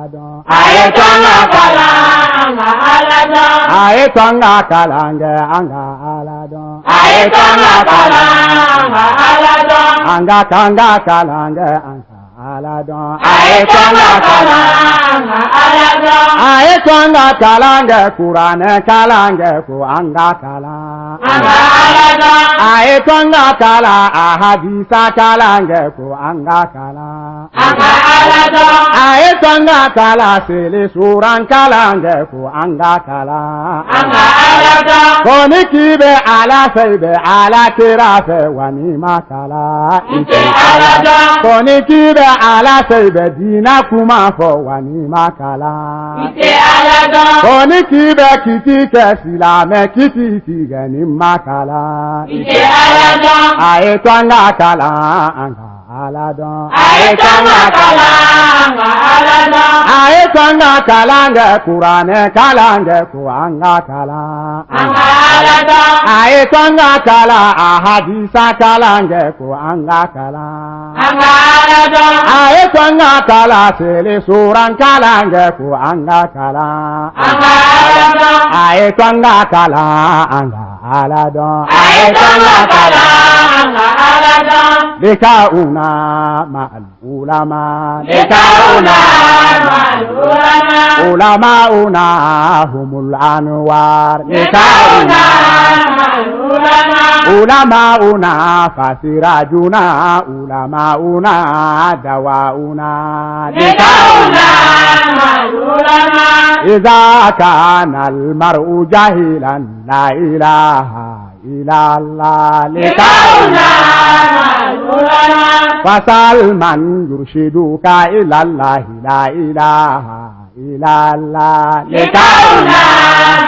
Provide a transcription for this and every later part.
Ala dɔn. A ye to an ka kalan, an ka Ala dɔn. A ye to an ka kalan kɛ, an ka Ala dɔn. A ye to an ka kalan, an ka Ala dɔn. An ka k'an ka kalan kɛ, an ka Ala dɔn. A ye to an ka kalan, an ka Ala dɔn. A ye to an ka kalan kɛ, kuranɛ kalan kɛ, ko an ka kalan. An ka Ala dɔn. A ye to an ka kalan, a hadisa kalan kɛ, ko an ka kalan. An ka Ala dɔn. A ye to an ka kalan, seli suran kalan kɛ, ko an ka kalan. An ka Ala dɔn. Ko ni k'i bɛ Ala fɛ, i bɛ Ala kira fɛ, wa n'i ma kalan, i tɛ Ala dɔn. Ko ni k'i bɛ Ala fɛ, i bɛ diinɛ kuma fɔ, wa n'i ma kalan, i tɛ Ala dɔn. Ko ni k'i bɛ kiti kɛ, silamɛ kiti tigɛ, n'i ma kalan, i tɛ Ala dɔn. A ye to an ka kalan, an ka Ala dɔn. A ye to an ka kalan, an ka Ala dɔn. A ye to an ka kalan kɛ, kuranɛ kalan kɛ, ko an ka kalan. An ka Ala dɔn. A ye to an ka kalan, a hadisa kalan kɛ, ko an ka kalan. An ka Ala dɔn. A ye to an ka kalan, seli suran kalan kɛ, ko an ka kalan. An ka Ala dɔn. A ye to an ka kalan, an ka Ala dɔn. A ye to an ka kalan, an ka Ala dɔn. لقاؤنا مع العلماء لقاؤنا مع العلماء علماؤنا هم الأنوار لقاؤنا مع العلماء علماؤنا فسراجنا علماؤنا دواؤنا لقاؤنا مع العلماء إذا كان المرء جاهلا لا إله إلا الله لقاؤنا مع العلماء فسأل من يرشدك إلى الله لا إله إلا الله لقاؤنا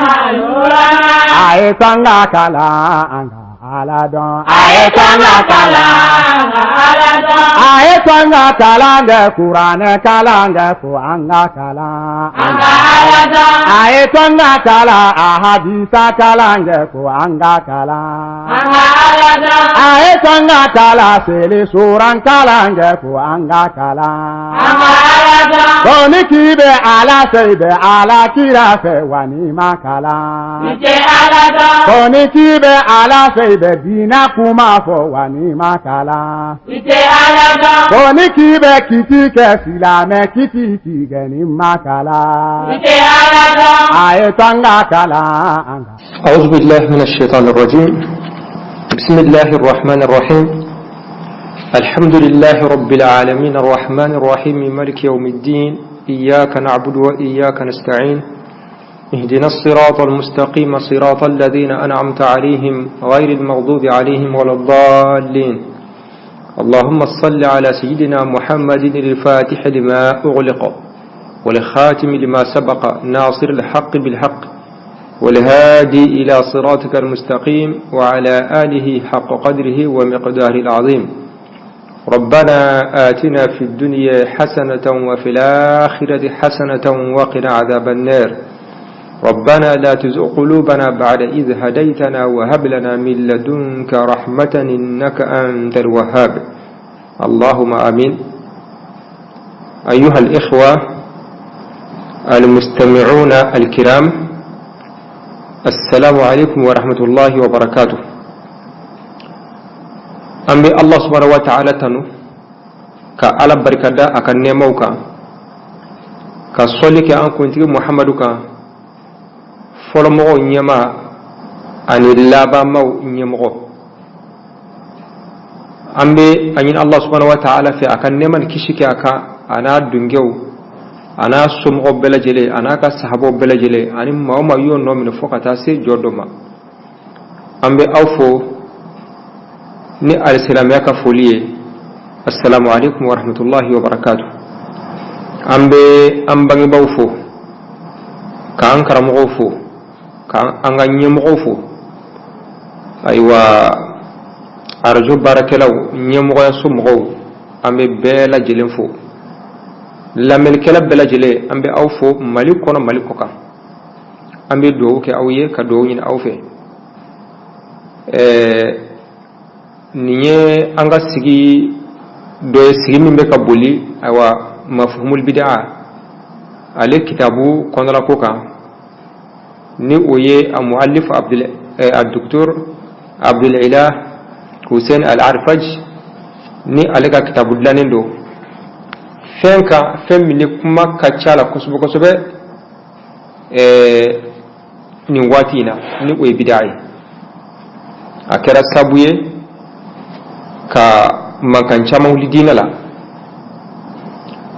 مع العلماء A ye to an ka kalan, an ka Ala dɔn. A ye to an ka kalan, an ka Ala dɔn. A ye to an ka kalan kɛ, kuranɛ kalan kɛ, ko an ka kalan. An ka Ala dɔn. A ye to an ka kalan, a hadisa kalan kɛ, ko an ka kalan. An ka Ala dɔn. A ye to an ka kalan, seli suran kalan kɛ, ko an ka kalan. An ka Ala dɔn. Ko ni k'i bɛ Ala fɛ, i bɛ Ala kira fɛ, wa n'i ma kalan, i tɛ Ala dɔn. Ko ni k'i bɛ Ala fɛ, i bɛ diinɛ kuma fɔ, wa n'i ma kalan, i tɛ Ala dɔn. Ko ni k'i bɛ kiti kɛ, silamɛ kiti tigɛ, n'i ma kalan, i tɛ Ala dɔn. A ye to an ka kalan, an ka. أعوذ بالله من الشيطان الرجيم بسم الله الرحمن الرحيم الحمد لله رب العالمين الرحمن الرحيم مالك يوم الدين إياك نعبد وإياك نستعين اهدنا الصراط المستقيم صراط الذين أنعمت عليهم غير المغضوب عليهم ولا الضالين اللهم صل على سيدنا محمد الفاتح لما أغلق والخاتم لما سبق ناصر الحق بالحق والهادي إلى صراطك المستقيم وعلى آله حق قدره ومقداره العظيم ربنا آتنا في الدنيا حسنة وفي الآخرة حسنة وقنا عذاب النار ربنا لا تزغ قلوبنا بعد إذ هديتنا وهب لنا من لدنك رحمة إنك أنت الوهاب اللهم آمين أيها الإخوة المستمعون الكرام السلام عليكم ورحمة الله وبركاته an bɛ Allah subhanahu wa ta'ala tanu ka Ala barikada a ka nɛɛmaw kan, ka sɔli kɛ an kuntigi Muhamadu kan, fɔlɔmɔgɔw ɲɛma ani labanmaw ɲɛmɔgɔ. An bɛ a ɲini Allah subhanahu wa ta'ala fɛ a ka nɛɛma ni kisi kɛ a kan, a n'a dungew, a n'a somɔgɔw bɛɛ lajɛlen, a n'a ka sahabaw bɛɛ lajɛlen, ani maa o maa y'o nɔ minɛ fo ka taa se jɔ dɔ ma. An bɛ aw fo ni alisilamɛya ka foli ye: assalamu alaikum wa rahmatullahi wa barakatuh. An bɛ an bangebaaw fo, k'an karamɔgɔw fo, k'an an ka ɲɛmɔgɔw fo. Ayiwa, arajo baarakɛlaw, ɲɛmɔgɔyaso mɔgɔw, an bɛ bɛɛ lajɛlen fo. Lamɛnnikɛla bɛɛ lajɛlen, an bɛ aw fo Mali kɔnɔ, Mali kɔ kan. An bɛ dugawu kɛ aw ye, ka dugawu ɲini aw fɛ. Nin ye an ka sigi dɔ ye, sigi min bɛ ka boli, ayiwa, mafhumul bid'a. Ale kitabu kɔnɔla ko kan, ni o ye a muallif Abdul a docteur Abdul Ilah Hussein Al Arfaj, ni ale ka kitabu dilannen don fɛn kan, fɛn min ni kuma ka ca la kosɛbɛ kosɛbɛ nin waati in na, ni o ye bidaa ye. A kɛra sabu ye ka mankan caman wuli diinɛ la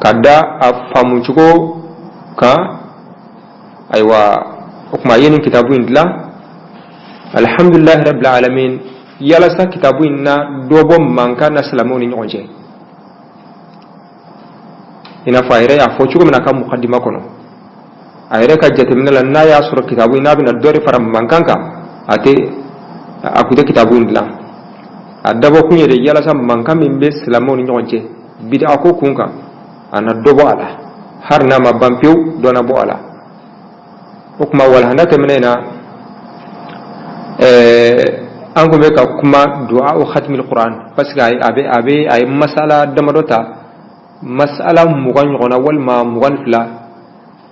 ka da a faamucogo kan. Ayiwa, o tuma a ye nin kitabu in dilan, alhamdulilahi rabbil alamin, yalasa kitabu in na dɔ bɔ mankan na silamɛw ni ɲɔgɔn cɛ, i n'a fɔ a yɛrɛ y'a fɔ cogo min na a ka mukadima kɔnɔ. A yɛrɛ ka jateminɛ la, n'a y'a sɔrɔ kitabu in n'a bɛna dɔ de fara mankan kan, a tɛ a kun tɛ kitabu in dilan. A dabɔkun ye de yalasa mankan min bɛ silamɛw ni ɲɔgɔn cɛ bid'a ko kun kan, a na dɔ bɔ a la. Hali n'a ma ban pewu, dɔ na bɔ a la. O tuma, walahanda tɛmɛnen na, an kun bɛ ka kuma du'a o khatimil Qur'an, parce que a bɛ a ye masala damadɔ ta, masala 20 ɲɔgɔnna walima 22.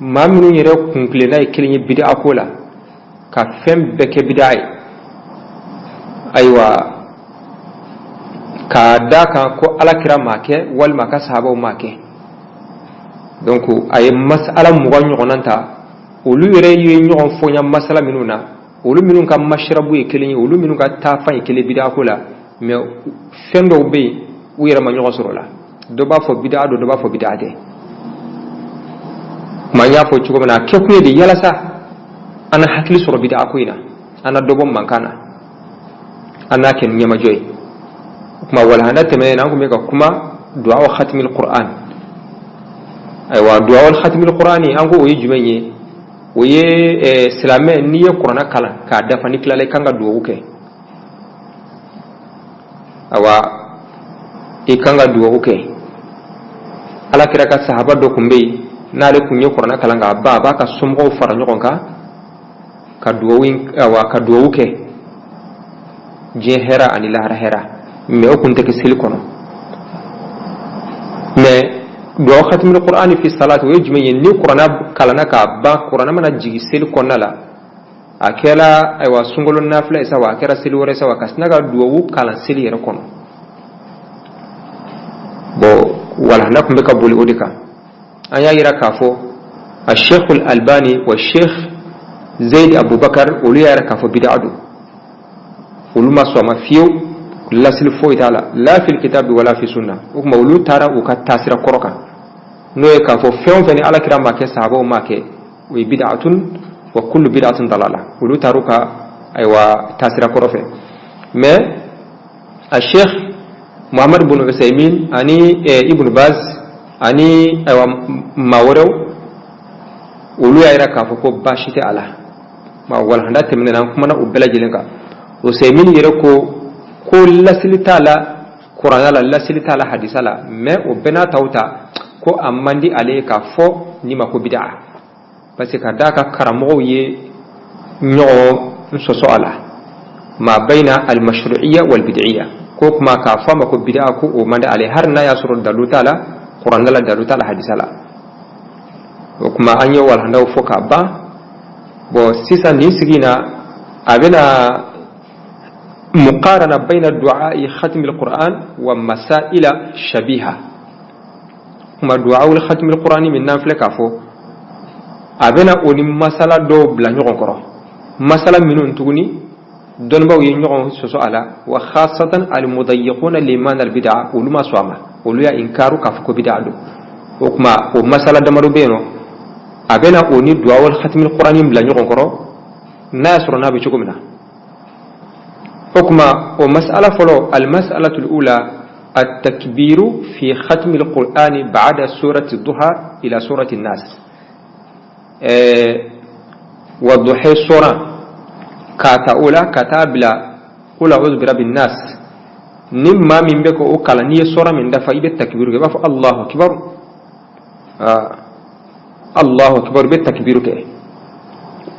Maa minnu yɛrɛ kun tilenna ye kelen ye bid'a ko la, ka fɛn bɛɛ kɛ bid'a ye, ayiwa, k'a da kan ko Ala kira m'a kɛ walima a ka sahabaw m'a kɛ. Donc a ye masala 20 ɲɔgɔnna ta, olu yɛrɛ ye ɲɔgɔn fɔɲa masala minnu na, olu minnu ka masirabu ye kelen ye, olu minnu ka taafan ye kelen bid'a ko la. Mais fɛn dɔw bɛ yen, u yɛrɛ ma ɲɔgɔn sɔrɔ la. Dɔ b'a fɔ bid'a don, dɔ b'a fɔ bid'a tɛ. Kuma n y'a fɔ cogo min na, a kɛkun ye de yalasa an na hakili sɔrɔ bid'a ko in na, an na dɔ bɔ mankan na, an n'a kɛ ni ɲɛmajɔ ye. O tuma, walahanda tɛmɛnen na, an tun bɛ ka kuma du'a khatimil Qur'an. Ayiwa, du'a khatimil Qur'ani, an ko o ye jumɛn ye? O ye silamɛ, n'i ye kuranɛ kalan k'a dafa, ni tilala, i kan ka dugawu kɛ. Awa, i kan ka dugawu kɛ. Ala kira ka sahaba dɔ tun bɛ yen, n'ale tun ye kuranɛ kalan k'a ban, a b'a ka somɔgɔw fara ɲɔgɔn kan ka dugawu, awa, ka dugawu kɛ diɲɛ hɛrɛ ani lahara hɛrɛ. Mais o kun tɛ kɛ seli kɔnɔ. Mais dugawu khatimul Qur'ani fi salati, o ye jumɛn ye? Ni kuranɛ kalanna k'a ban, kuranɛ mana jigin seli kɔnɔna la, a kɛra, ayiwa, sunkalo nafila ye sa wa, a kɛra seli wɛrɛ sa wa, ka sina ka dugawu kalan seli yɛrɛ kɔnɔ. Bon, walahanda tun bɛ ka boli o de kan. An y'a yira k'a fɔ a Sheikhul Albani wa Sheikh Zaid Abubakar, olu y'a yira k'a fɔ bid'a don. Olu ma sɔn a ma fiyewu, lasili foyi t'a la, la fil kitabi wala fi sunna. O tuma, olu taara u ka taasira kɔrɔ kan, n'o ye k'a fɔ fɛn o fɛn ni Ala kira ma kɛ, sahabaw ma kɛ, o ye bid'atun, wa kullu bid'atin dalala. Olu taara u ka, ayiwa, taasira kɔrɔ fɛ. Mais a Sheikh Muhammad bin Usaimin ani Ibn Baz ani, ayiwa, maa wɛrɛw, olu y'a yira k'a fɔ ko baasi tɛ a la. Ma walahanda tɛmɛnen na, an kumana o bɛɛ lajɛlen kan. Usaimin yɛrɛ ko ko lasili t'a la kuranɛ la, lasili t'a la hadisa la, mais o bɛɛ n'a taw ta, ko a man di ale ye k'a fɔ nin ma ko bid'a, parce que ka d'a ka karamɔgɔw ye ɲɔgɔn sɔsɔ a la, ma bayna al-mashru'iyya wal bid'iyya. Ko kuma k'a fɔ a ma ko bid'a, ko o man di ale, hali n'a y'a sɔrɔ dalu t'a la kuranɛ la, dalu t'a la hadisa la. O kuma, an ye walahandaw fɔ k'a ban. Bon, sisan nin sigi in na, a bɛna muqarana bayna du'a'i khatmi al-Qur'an wa masaila shabiha. Kuma du'a'ul khatmi al-Qur'ani min n'an filɛ k'a fɔ, a bɛna o ni masala dɔw bila ɲɔgɔn kɔrɔ, masala minnu tuguni dɔnnibaw ye ɲɔgɔn sɔsɔ a la, wa khasatan al-mudayyiquna liman al-bid'a. Olu ma sɔn a ma, olu y'a inkaru k'a fɔ ko bid'a don. O kuma, o masala damadɔ bɛ yen nɔ, a bɛna o ni du'a'ul khatmi al-Qur'ani bila ɲɔgɔn kɔrɔ, n'a y'a sɔrɔ n'a bɛ cogo min na. O kuma, o masala fɔlɔ, al-mas'alatu al-ula: التكبير في ختم القرآن بعد سورة الضحى إلى سورة الناس. والضحى سورة k'a ta o la ka taa bila قل أعوذ برب الناس. Ni maa min bɛ ko o kalan, n'i ye sɔra min dafa, i bɛ takbiru kɛ, i b'a fɔ الله أكبر, الله أكبر, i bɛ takbiru kɛ.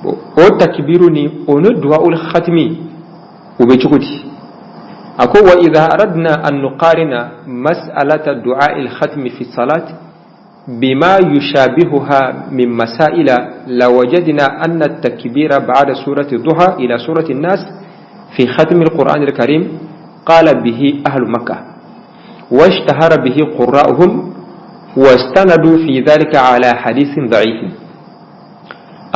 O takbiru ni o ni duwaul khatimi, o bɛ cogo di? A ko: وإذا أردنا أن نقارن مسألة دعاء الختم في الصلاة بما يشابهها من مسائل لوجدنا أن التكبير بعد سورة الضحى إلى سورة الناس في ختم القرآن الكريم قال به أهل مكة واشتهر به قراؤهم واستندوا في ذلك على حديث ضعيف.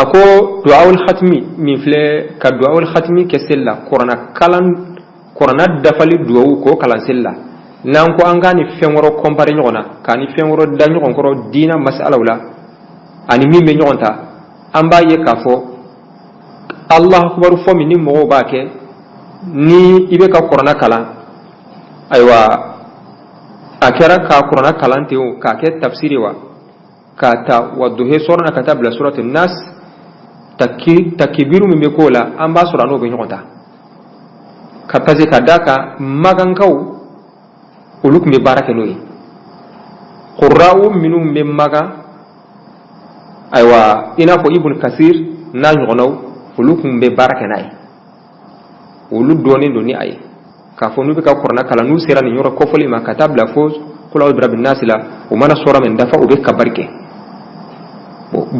أكو دعاء الختم من فلي كدعاء الختم كسلا قرآن كلام قرآن دفل دعاء كو كلام سلا n'an ko an ka ni fɛn wɛrɛ kɔnpare ɲɔgɔn na ka ni fɛn wɛrɛ da ɲɔgɔn kɔrɔ diina masalaw la ani min bɛ ɲɔgɔn ta, an b'a ye k'a fɔ Allahu akbar fɔ min ni mɔgɔw b'a kɛ ni i bɛ ka kuranna kalan, ayiwa a kɛra ka kuranna kalan ten o k'a kɛ tafsiri wa k'a ta wa duhe sɔrɔ na ka taa bila suratu nas, takibiru min bɛ k'o la an b'a sɔrɔ a n'o bɛ ɲɔgɔn ta ka parce que ka d'a kan magankaw olu tun bɛ baara kɛ n'o ye, qurra'u minnu bɛ magan, ayiwa i n'a fɔ Ibn Kasir n'a ɲɔgɔnnaw, olu tun bɛ baara kɛ n'a ye, olu dɔnnen don ni a ye k'a fɔ n'u bɛ ka kuranna kalan n'u sera nin yɔrɔ kɔfɔli ma ka taa bila fo qul a'udhu birabbi nasi la, u mana sɔrɔ min dafa u bɛ kabari kɛ.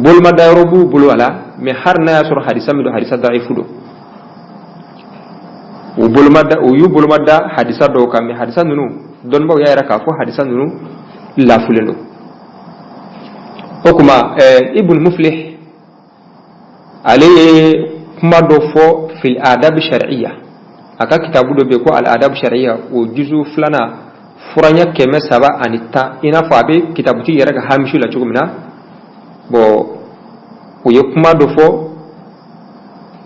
Bolomadayɔrɔ b'u bolo a la, mais hali n'a y'a sɔrɔ hadisa min don hadisa da'ifu don, u bolomada u y'u bolomada hadisa dɔw kan, mais hadisa ninnu dɔnnibaw y'a yira k'a fɔ hadisa ninnu lafulen don. O tuma Ibn Muflih ale ye kuma dɔ fɔ fil adab shar'iyya, a ka kitabu dɔ bɛ yen ko al adab shar'iyya, o juzu filanan furaɲɛ 310, i n'a fɔ a bɛ kitabutigi yɛrɛ ka hamisu la cogo min na. Bon, o ye kuma dɔ fɔ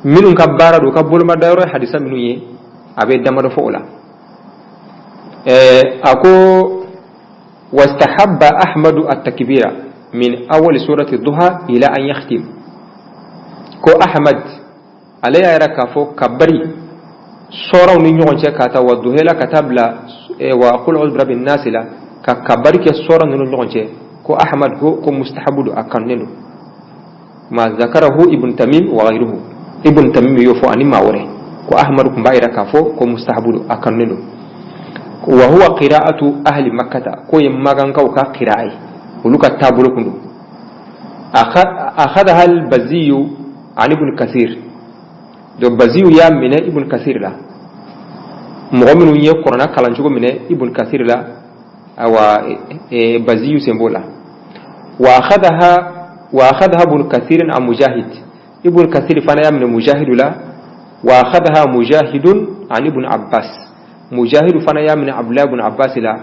minnu ka baara don u ka bolomadayɔrɔ ye hadisa minnu ye, a bɛ damadɔ fɔ o la. A ko wastahabba Ahmadu at-takbira min awwal surati duha ila an yakhtim, ko Ahmad ale y'a yira k'a fɔ kabari sɔraw ni ɲɔgɔn cɛ ka taa wa duhela ka taa bila wa qul a'udhu birabbi nasi la, ka kabari kɛ sɔra ninnu ɲɔgɔn cɛ, ko Ahmad ko mustahabu don, a kanunen don. Ma zakarahu Ibn Tamim wa ghayruhu, Ibn Tamim y'o fɔ ani maa wɛrɛ, ko Ahmad tun b'a yira k'a fɔ ko mustahabu don, a kanunen don. Wa huwa qira'atu ahli makkata, ko ye magankaw ka qira'a ye, olu ka taabolo kun don. Akhadaha al-Baziyu an Ibn Kathir, donc Baziyu y'a minɛ Ibn Kathir la, mɔgɔ minnu ye kuranna kalancogo minɛ Ibn Kathir la, awa Baziyu sen b'o la. Wa akhadaha Ibn Kathir an Mujahid, Ibn Kathir fana y'a minɛ Mujahidu la. Wa akhadaha Mujahidun an Ibn Abbas, Mujahidu fana y'a minɛ Abdullah ibn Abbas la.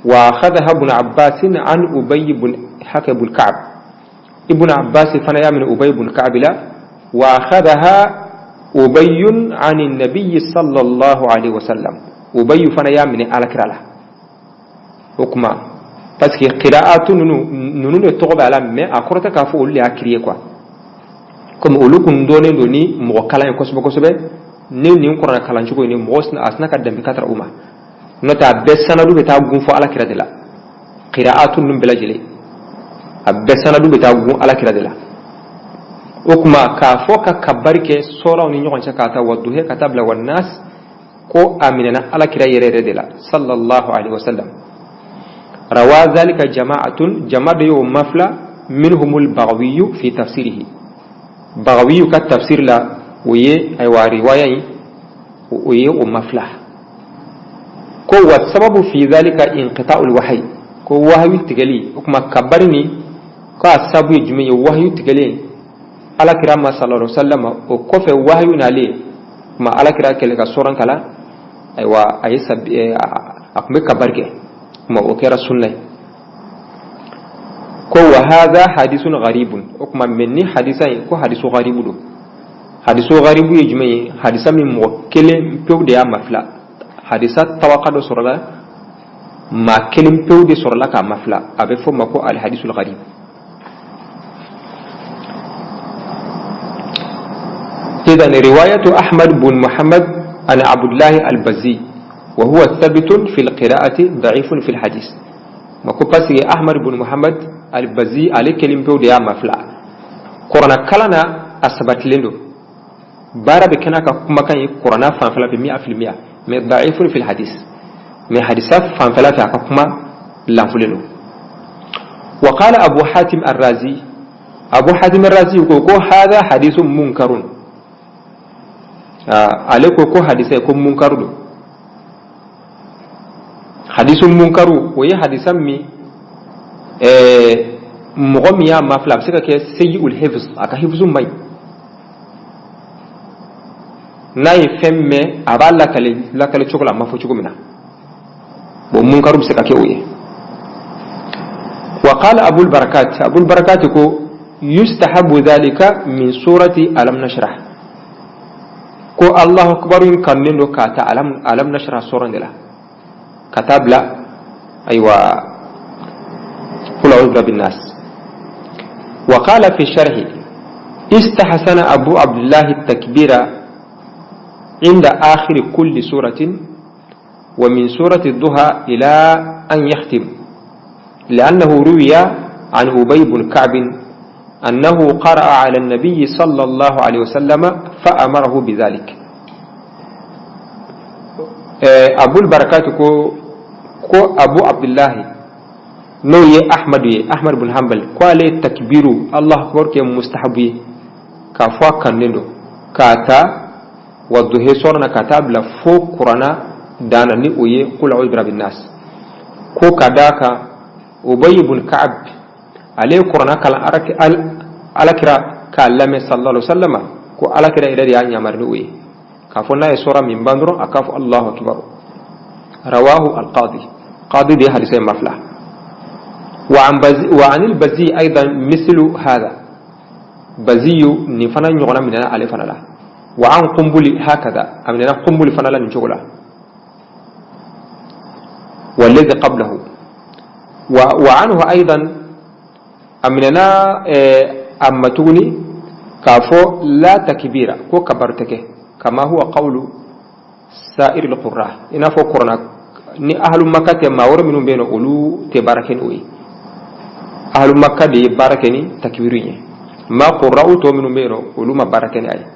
Wa akhadaha Ibn Abbas an Ubay ibn Hakam ibn Ka'b, Ibn Abbas fana y'a minɛ Ubay ibn Ka'b la. Wa akhadaha Ubay an an-nabiy sallallahu alaihi wasallam, Ubay fana y'a minɛ alakira la. O kuma parce que qira'atu ninnu de tɔgɔ bɛ a la, mais a kɔrɔ tɛ k'a fɔ olu de y'a créé quoi, comme olu kun dɔnnen don ni mɔgɔ kalan ye kosɛbɛ kosɛbɛ, ni nin kuranɛ kalancogo ye ni mɔgɔ a sina ka danbe ka tara u ma, n'o tɛ a bɛɛ sanadu bɛ taa gun fɔ alakira de la. Qira'atu ninnu bɛɛ lajɛlen a bɛɛ sanadu bɛ taa gun alakira de la. O kuma k'a fɔ ka kabari kɛ sɔraw ni ɲɔgɔn cɛ k'a ta wa duhe ka taa bila wa nas, ko a minɛna alakira yɛrɛ yɛrɛ de la sallallahu alaihi wasallam. Rawa zalika jama'atun, jama dɔ y'o mafila, minhumul Baghawiyu fi tafsirihi, Baghawiyu ka tafsir la o ye ayiwa riwaya in o ye o mafila, ko wa sababu fi zalika inqita'ul wahyi, ko wahayu tigɛli. O kuma kabari ni ko a sababu ye jumɛn ye? Wahayu tigɛlen alakira ma sallallahu alaihi wasallam, o kɔfɛ wahayu nalen kuma alakira kɛlɛ ka sɔrɔn kalan, ayiwa a ye a tun bɛ kabari kɛ, kuma o kɛra sunna ye. Ko wa hadha hadithun gharibun, o kuma mais ni hadisa in ko hadisu gharibu don. Hadisu gharibu ye jumɛn ye? Hadisa min mɔgɔ kelen pewu de y'a mafila, hadisa tabaka dɔ sɔrɔla, maa kelen pewu de sɔrɔla k'a mafila, a bɛ fɔ o ma ko al hadisul gharib. إذن رواية أحمد بن محمد عن عبد الله البزي وهو ثابت في القراءة ضعيف في الحديث. ما كو باسي أحمد بن محمد البزي عليه كلمة بيو ديا مفلا قرآن كلنا أثبت لندو بارا بكنا كما كان قرآن فانفلا 100%، mais ضعيف في الحديث، mais حديث فانفلا في كما لانفلندو. Wa qala Abu Hatim ar-Razi, Abu Hatim ar-Razi ko hadha hadithun munkarun. Ale ko hadisa ko munkaru don. Hadisun munkaru, o ye hadisa min mɔgɔ min y'a mafilɛ, a bɛ se ka kɛ sayyi'ul hifz, a ka hifzu man ɲi. N'a ye fɛn mɛn, a b'a lakale cogo la, a ma fɔ cogo min na. Bon, munkaru bɛ se ka kɛ o ye. Wa qala Abul Barakat, Abul Barakat ko yustahabu dhalika min surati Alam Nashrah, ko Allahu akbar in kanunen don k'a ta Alam Nashrah sɔrɔ de la ka taa bila, ayiwa, qul a'udhu birabbin nas. Wa qala fi sharhi istahsana Abu Abdullah at-takbira inda akhir kulli suratin wa min surati ad-duha ila an yakhtim, لأنه روي عن أبي بن كعب أنه قرأ على النبي صلى الله عليه وسلم فأمره بذلك. أبو البركات ko Abu Abdullahi, n'o ye Ahmadu ye, Ahmad bin Hanbal, ko ale takbiru Allah akbar kɛ mustahabu ye, k'a fɔ a kanunen don k'a ta wadduhe sɔrɔ na ka taa bila fo kuranna danna, ni o ye qul a'udhu birabbin nas. Ko ka d'a kan Ubay ibn Ka'ab, ale ye kuranna kalan alakira k'a lamɛn sallallahu alaihi wasallam, ko alakira yɛrɛ de y'a yamari ni o ye, k'a fɔ n'a ye sɔra min ban dɔrɔn, a k'a fɔ Allahu akbar. Rawahu al-Qadi, qadi de ye hadisa in mafila. Wa anil Bazi aidan mislu hadha, Baziyu nin fana ɲɔgɔnna minɛna ale fana la. Wa an Qumbuli hakada, a minɛna Qumbuli fana la nin cogo la. والذي قبله وعنه أيضا أمننا أما تغني كافو لا تكبير كو كبرتك، كما هو قول سائر القراء. إنا فو قرنا ni ahlu Makka tɛ, maa wɛrɛ minnu bɛ yen nɔ, olu tɛ baara kɛ n'o ye. Ahlu Makka de ye baara kɛ ni takbiru ye, ma qurra'u tɔ minnu bɛ yen nɔ, olu ma baara kɛ ni a ye.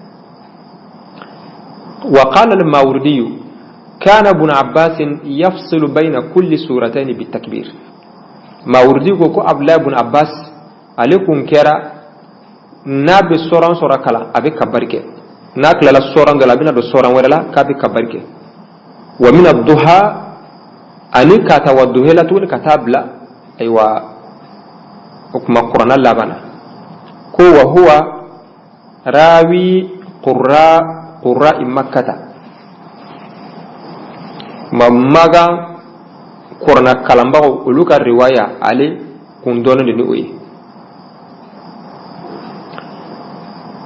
Wa qala al-Mawardi kana ibn Abbas yafsilu bayna kulli suratayn bitakbir. Mawardi ko Abdullah ibn Abbas, ale kun kɛra n'a bɛ sɔran sɔrɔ kalan, a bɛ kabari kɛ. N'a tilala sɔran dɔ la, a bɛna don sɔran wɛrɛ la, k'a bɛ kabari kɛ. Wa min ad-duha, ani ka taa wadduhe la tuguni ka taa bila, ayiwa, o kuma kuranna laban na, ko wa huwa rawi qurra Makkata, ma magan kuranna kalanbagaw olu ka riwaya, ale kun dɔnnen de ni o ye.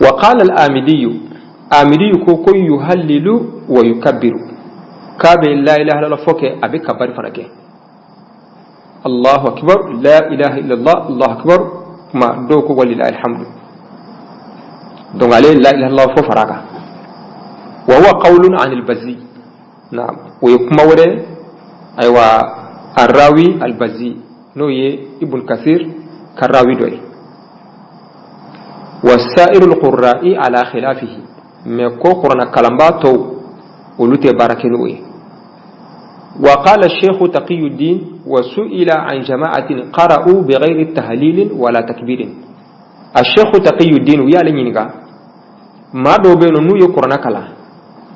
Wa qala al-Amidiyu, Amidiyu ko yuhallilu wa yukabbiru, k'a bɛ la ilaha illallah fɔ kɛ, a bɛ kabari fana kɛ, Allahu akbar, la ilaha illallah, Allahu akbar. Kuma dɔw ko walilahi alhamdu. Donc ale la ilaha illallah fɔ fara kan. Wa huwa qawlun an al-Bazi, naam, o ye kuma wɛrɛ, ayiwa, arrawi al-Bazi, n'o ye Ibn Kathir ka rawi dɔ ye. Wa sa'iru al-qurra'i ala khilafihi, mais ko kuranna kalanbaa tɔw, olu tɛ baara kɛ n'o ye. Wa qala الشيخ تقي الدين وسئل عن جماعة قرأوا بغير تهليل ولا تكبير. الشيخ تقي الدين u y'ale ɲininka, maa dɔw bɛ yen nɔ, n'u ye kuranna kalan,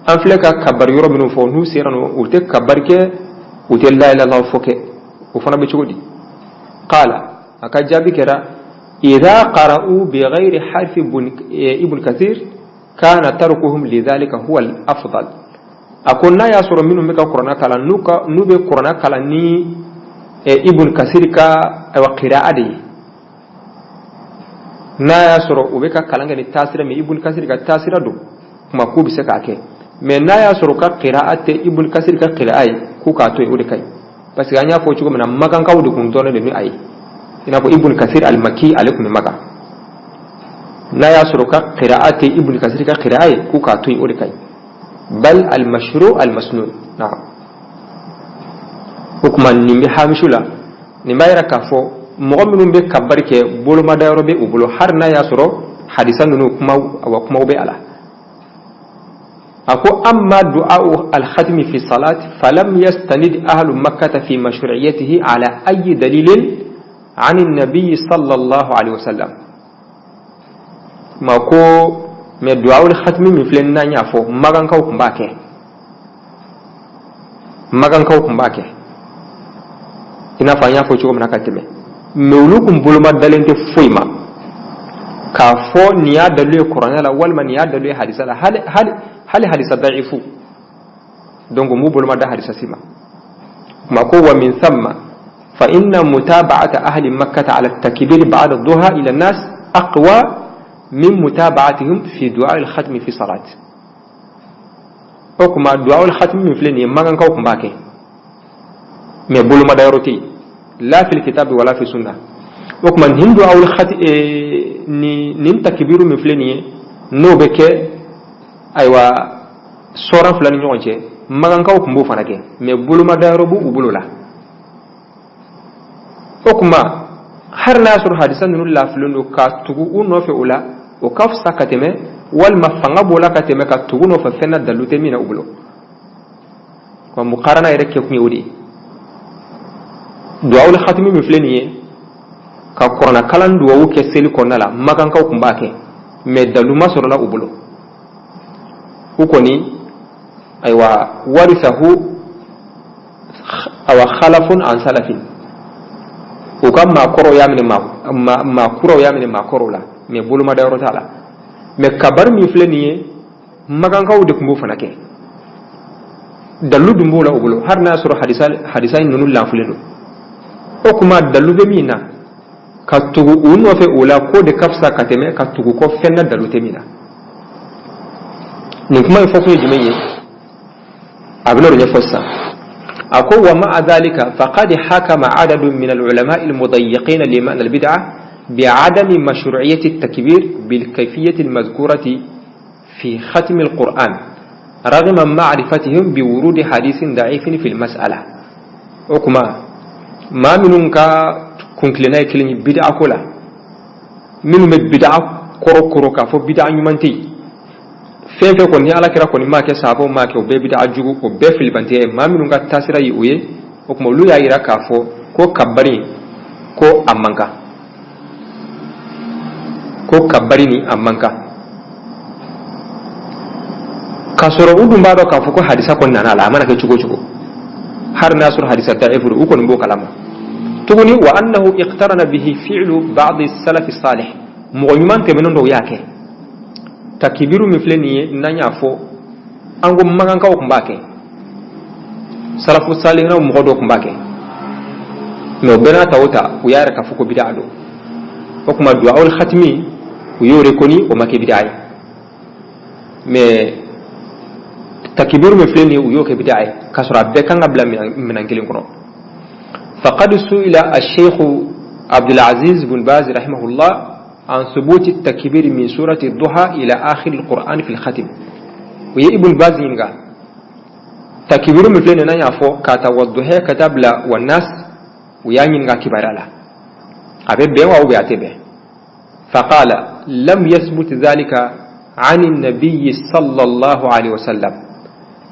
an filɛ ka kabari yɔrɔ minnu fɔ, n'u sera nɔ, u tɛ kabari kɛ, u tɛ la ilaha illallah fɔ kɛ, o fana bɛ cogo di? Qala, a ka jaabi kɛra idha qara'u bighayri harfi Ibn Kathir kana tarkuhum lidhalika huwa al-afdal. A ko n'a y'a sɔrɔ minnu bɛ ka kuranna kalan, n'u bɛ kuranna kalan ni Ibn Kathir ka, ayiwa, qira'a de ye, n'a y'a sɔrɔ u bɛ ka kalan kɛ ni taasira min, Ibn Kathir ka taasira don, kuma k'u bɛ se k'a kɛ. Mais n'a y'a sɔrɔ ka qira'a tɛ Ibn Kathir ka qira'a ye, k'u k'a to yen, o de ka ɲi, parce que an y'a fɔ cogo min na, makankaw de kun dɔnnen de ni a ye, i n'a fɔ Ibn Kathir al-Makki, ale tun bɛ Makan. N'a y'a sɔrɔ ka qira'a tɛ Ibn Kathir ka qira'a ye, k'u k'a to yen, o de ka ɲi. Bal al-mashru' al-masnun, naam. O kuma nin bɛ hamisu la, nin b'a yira k'a fɔ mɔgɔ minnu bɛ kabari kɛ, bolomada yɔrɔ bɛ u bolo, hali n'a y'a sɔrɔ hadisa ninnu kuma, awa, kumaw bɛ a la. A ko amma du'a'u al-khatmi fi salat falam yastanid ahlu Makkata fi mashru'iyyatihi ala ayi dalilin. عن النبي صلى الله عليه وسلم. Ma ko mais duwawul khatmi min filɛ, n'an y'a fɔ, magankaw tun b'a kɛ, magankaw tun b'a kɛ, i n'a fɔ an y'a fɔ cogo min na ka tɛmɛ. Mais olu kun boloma dalen tɛ foyi ma k'a fɔ nin y'a dalilu ye kuranɛ la walima nin y'a dalilu ye hadisa la, hali hali hali hadisa da'ifu. Donc m'u boloma da hadisa si ma. Ma ko wa min thamma fa inna mutaba'ata ahli makkah ala at-takbir ba'da ad-duha ila an-nas aqwa min mutaba'atihim fi du'a al-khatm fi salat. O kuma du'a al-khatm min filɛ nin ye, magankaw tun b'a kɛ, mais bolomada yɔrɔ tɛ yen, la fil kitabi wala fi sunna. O kuma nin du'a al-khatm ni nin takbiru min filɛ nin ye, n'o bɛ kɛ ayiwa sɔran fila ni ɲɔgɔn cɛ, magankaw tun b'o fana kɛ, mais bolomada yɔrɔ b'u bolo la. O kuma hali n'a y'a sɔrɔ hadisa ninnu lafilen don, ka tugu u nɔfɛ o la, o ka fisa ka tɛmɛ, walima fanga b'o la ka tɛmɛ ka tugu nɔfɛ fɛn na dalu tɛ min na u bolo. Wa mukarana yɛrɛ kɛ kun ye o de ye. Duwawul khatimi min filɛ nin ye, ka kuranna kalan duwawu kɛ seli kɔnɔna la, magankaw tun b'a kɛ, mais dalu ma sɔrɔla u bolo. U kɔni ayiwa warisahu awa khalafun an salafin, u ka maakɔrɔw y'a minɛ, maa kuraw y'a minɛ maakɔrɔw la, mais bolomada yɔrɔ t'a la. Mais kabari min filɛ nin ye, magankaw de tun b'o fana kɛ, dalu dun b'o la u bolo, hali n'a y'a sɔrɔ hadisa in ninnu lanfulen don. O kuma dalu bɛ min na, ka tugu u nɔfɛ o la, k'o de ka fisa ka tɛmɛ ka tugu kɔ fɛn na dalu tɛ min na. Nin kuma in fɔkun ye jumɛn ye? A bɛna o ɲɛfɔ sisan. A ko wa ma'a dhalika faqad hakama adadun min al-ulama al-mudayyiqin lima'na al-bid'a bi'adami mashru'iyyati at-takbir bil-kayfiyyati al-madhkurati fi khatm al-Qur'an رغم معرفتهم بورود حديث ضعيف في المسألة. O kuma maa minnu ka kuntilenna ye kelen ye bid'a ko la, minnu bɛ bid'a kɔrɔ kɔrɔ k'a fɔ bid'a ɲuman tɛ yen, fɛn fɛn kɔni ni ala kira kɔni m'a kɛ, sahabaw m'a kɛ, o bɛɛ bid'a jugu, o bɛɛ filibantɛya ye. Maa minnu ka taasira ye o ye, o tuma olu y'a yira k'a fɔ ko kabari ko a man kan, ko kabari ni a man kan, k'a sɔrɔ u dun b'a dɔn k'a fɔ ko hadisa kɔni nana a la, a mana kɛ cogo o cogo, hali n'a sɔrɔ hadisa da'ifu u kɔni b'o kalama tuguni. Wa annahu iqtarana bihi fi'lu ba'd salafi salih, mɔgɔ ɲuman tɛmɛnen dɔw y'a kɛ. Takibiru min filɛ nin ye, n'an y'a fɔ an ko magankaw tun b'a kɛ, salafu salihinaw mɔgɔ dɔw tun b'a kɛ, mais o bɛɛ n'a ta o ta, u y'a yɛrɛ k'a fɔ ko bid'a don. O tuma duwawul khatimi, u y'o reconnu, o ma kɛ bid'a ye, mais takibiru min filɛ nin ye, u y'o kɛ bid'a ye, k'a sɔrɔ a bɛɛ kan ka bila minɛn kelen kɔnɔ. Faqad su'ila ash-shaykh Abdul Aziz bin Baz rahimahullah عن ثبوت التكبير من سورة الضحى إلى آخر القرآن في الختم. U ye Ibn Baz ɲininka takibiru min filɛ nin n'an y'a fɔ k'a ta wadduha ka taa bila wannas, u y'a ɲininka kibaruya la, a bɛ bɛn wa ou bien a tɛ bɛn? فقال لم يثبت ذلك عن النبي صلى الله عليه وسلم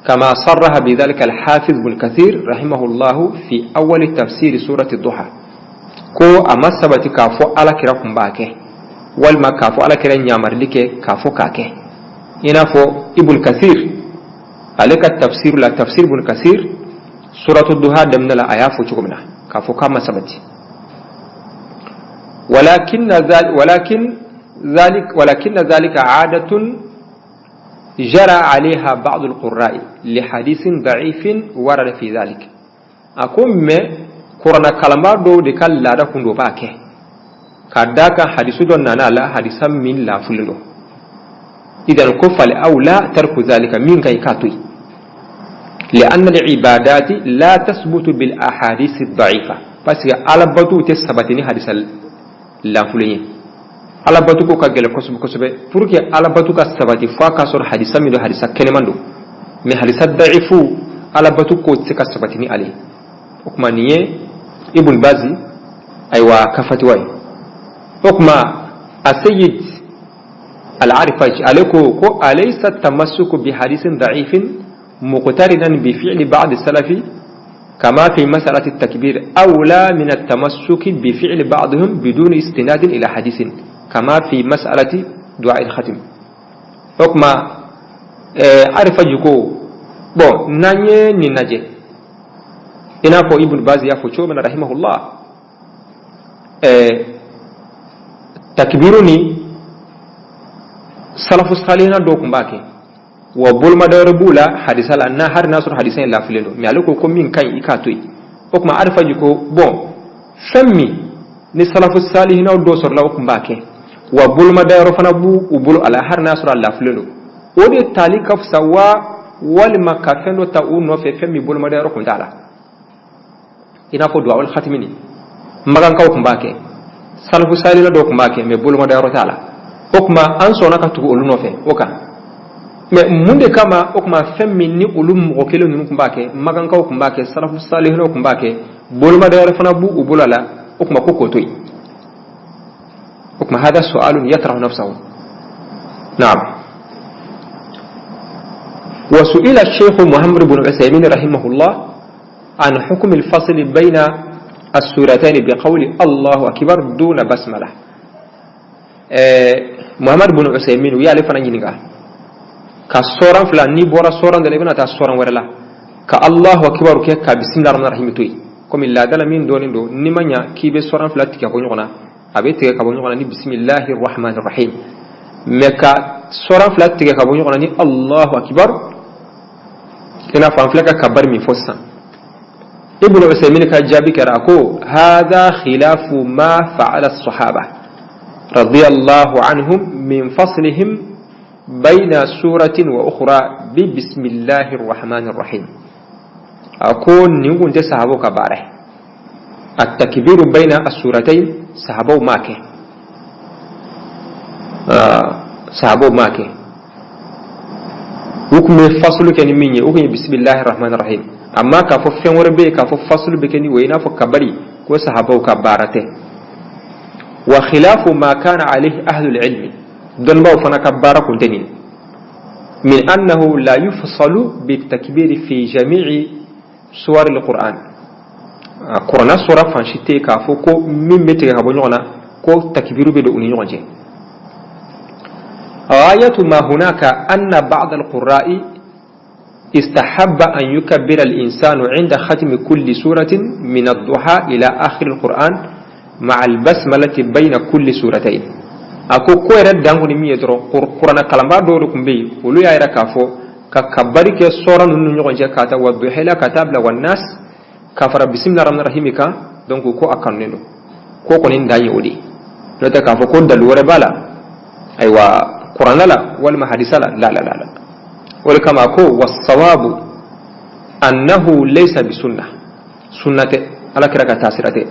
كما صرح بذلك الحافظ بن كثير رحمه الله في أول تفسير سورة الضحى. Ko a ma sabati k'a fɔ ala kira kun b'a kɛ, walima k'a fɔ ala kira ɲamarili kɛ k'a fɔ k'a kɛ, i n'a fɔ Ibn Kasir ale ka tafsir la, tafsir Ibn Kasir, suratu duha daminɛ la, a y'a fɔ cogo min na k'a fɔ k'a ma sabati. ولكن ذلك عادة جرى عليها بعض القراء لحديث ضعيف ورد في ذلك. A ko mais kuranna kalanbaa dɔw de ka laada kun do b'a kɛ, ka d'a kan hadisu dɔ nana a la, hadisa min lafulen don. Idan ko fal awla tarku zalika, min ka ɲi k'a to yen, لأن العبادات لا تثبت بالأحاديث الضعيفة, parce que alabatu tɛ sabati ni hadisa lanfulen ye. Alabatu ko ka gɛlɛn kosɛbɛ kosɛbɛ. Pour que alabatu ka sabati, fo a ka sɔrɔ hadisa min don, hadisa kɛnɛman don. Mais hadisa da'ifu, alabatu ko tɛ se ka sabati ni ale ye. O tuma nin ye Ibn Bazi ayiwa ka fatiwa ye. O tuma Asayid Al-Arifaj ale ko ko alaysa tamassuku bi hadisin da'ifin muqtarinan bi fi'li ba'd salafi كما في مسألة التكبير أولى من التمسك بفعل بعضهم بدون استناد إلى حديث كما في مسألة دعاء الختم. O kuma Arifaji ko bon, n'an ye nin lajɛ, i n'a fɔ Ibn Baz y'a fɔ cogo min na rahimahullah, takbiru ni salafu salihina dɔw tun b'a kɛ, wa bolomada wɛrɛ b'u la hadisa la, n'a hali n'a sɔrɔ hadisa in lafilen don, mais ale ko ko min ka ɲi, i k'a to yen. O tuma Arifaji ko bon, fɛn min ni salafu salihinaw dɔw sɔrɔla o tun b'a kɛ, wa bolomada yɔrɔ fana b'u u bolo a la, hali n'a sɔrɔ a lafilen don, o de tali ka fisa wa, walima ka fɛn dɔ ta u nɔfɛ, fɛn min bolomada yɔrɔ tun t'a la, i n'a fɔ duwawul khatimi ni magankaw tun b'a kɛ, salafu salihina dɔw tun b'a kɛ, mais bolomada yɔrɔ t'a la. O tuma an sɔnna ka tugu olu nɔfɛ o kan, mais mun de kama o tuma fɛn min ni olu mɔgɔ kelen ninnu tun b'a kɛ, magankaw tun b'a kɛ, salafu salihinaw tun b'a kɛ, bolomada yɔrɔ fana b'u u bolo a la, o tuma ko k'o to yen? O tuma hada su'alun yatrahu nafsahu. Naam. وسئل الشيخ محمد بن عثيمين رحمه الله عن حكم الفصل بين السورتين بقول الله أكبر دون بسملة. محمد بن عثيمين u y'ale fana ɲininka ka sɔran fila n'i bɔra sɔran dɔ la, i bɛna taa sɔran wɛrɛ la, ka Allahu akibaru kɛ ka bisimilah rahman rahim to yen, komi laadala min dɔnnen don, n'i ma ɲa k'i bɛ sɔran fila tigɛ bɔ ɲɔgɔn na, a bɛ tigɛ ka bɔ ɲɔgɔn na ni bisimilahi rahman rahim, mais ka sɔran fila tigɛ ka bɔ ɲɔgɔn na ni Allahu akibar, i n'a fɔ an filɛ ka kabari min fɔ sisan. Ibn Usaymin ka jaabi kɛra, a ko hadha khilafu ma fa'ala as-sahaba radiyallahu anhum min faslihim bayna suratin wa ukhra bi bismillahir rahmanir rahim. A ko nin kun tɛ sahabaw ka baara ye, at-takbiru bayna as-suratayn, sahabaw m'a kɛ, sahabaw m'a kɛ. U tun bɛ fasulu kɛ ni min ye, o tun ye bisimilahi rahmanir rahim. Amma k'a fɔ fɛn wɛrɛ bɛ yen k'a fɔ fasulu bɛ kɛ ni o ye, i n'a fɔ kabari, ko sahabaw ka baara tɛ. Wa khilafu ma kana alayhi ahlul ilmi, dɔnnibaw fana ka baara kun tɛ nin, min annahu la yufsalu bitakbiri fi jami'i suwari alquran. Kuranna sura fan si tɛ k'a fɔ ko min bɛ tigɛ ka bɔ ɲɔgɔn na, ko takbiru bɛ don u ni ɲɔgɔn cɛ. غاية ما هناك أن بعض القراء استحب أن يكبر الإنسان عند ختم كل سورة من الضحى إلى آخر القرآن مع البسملة بين كل سورتين. A ko ko yɛrɛ dan kɔni min ye dɔrɔn, kuranna kalanbaa dɔw de tun bɛ yen, olu y'a yira k'a fɔ ka kabari kɛ sɔra ninnu ni ɲɔgɔn cɛ, k'a ta wa duha ka taa bila wa nas, ka fara bisimila rahman rahim kan. Donc ko a kanunen don, ko kɔni dan ye o de ye. N'o tɛ k'a fɔ ko dalu wɛrɛ b'a la, ayiwa, kuranna la walima hadisa la, la la la la. O de kama ko wasawabu annahu laysa bisunna, sunna tɛ, Ala kira ka taasira tɛ,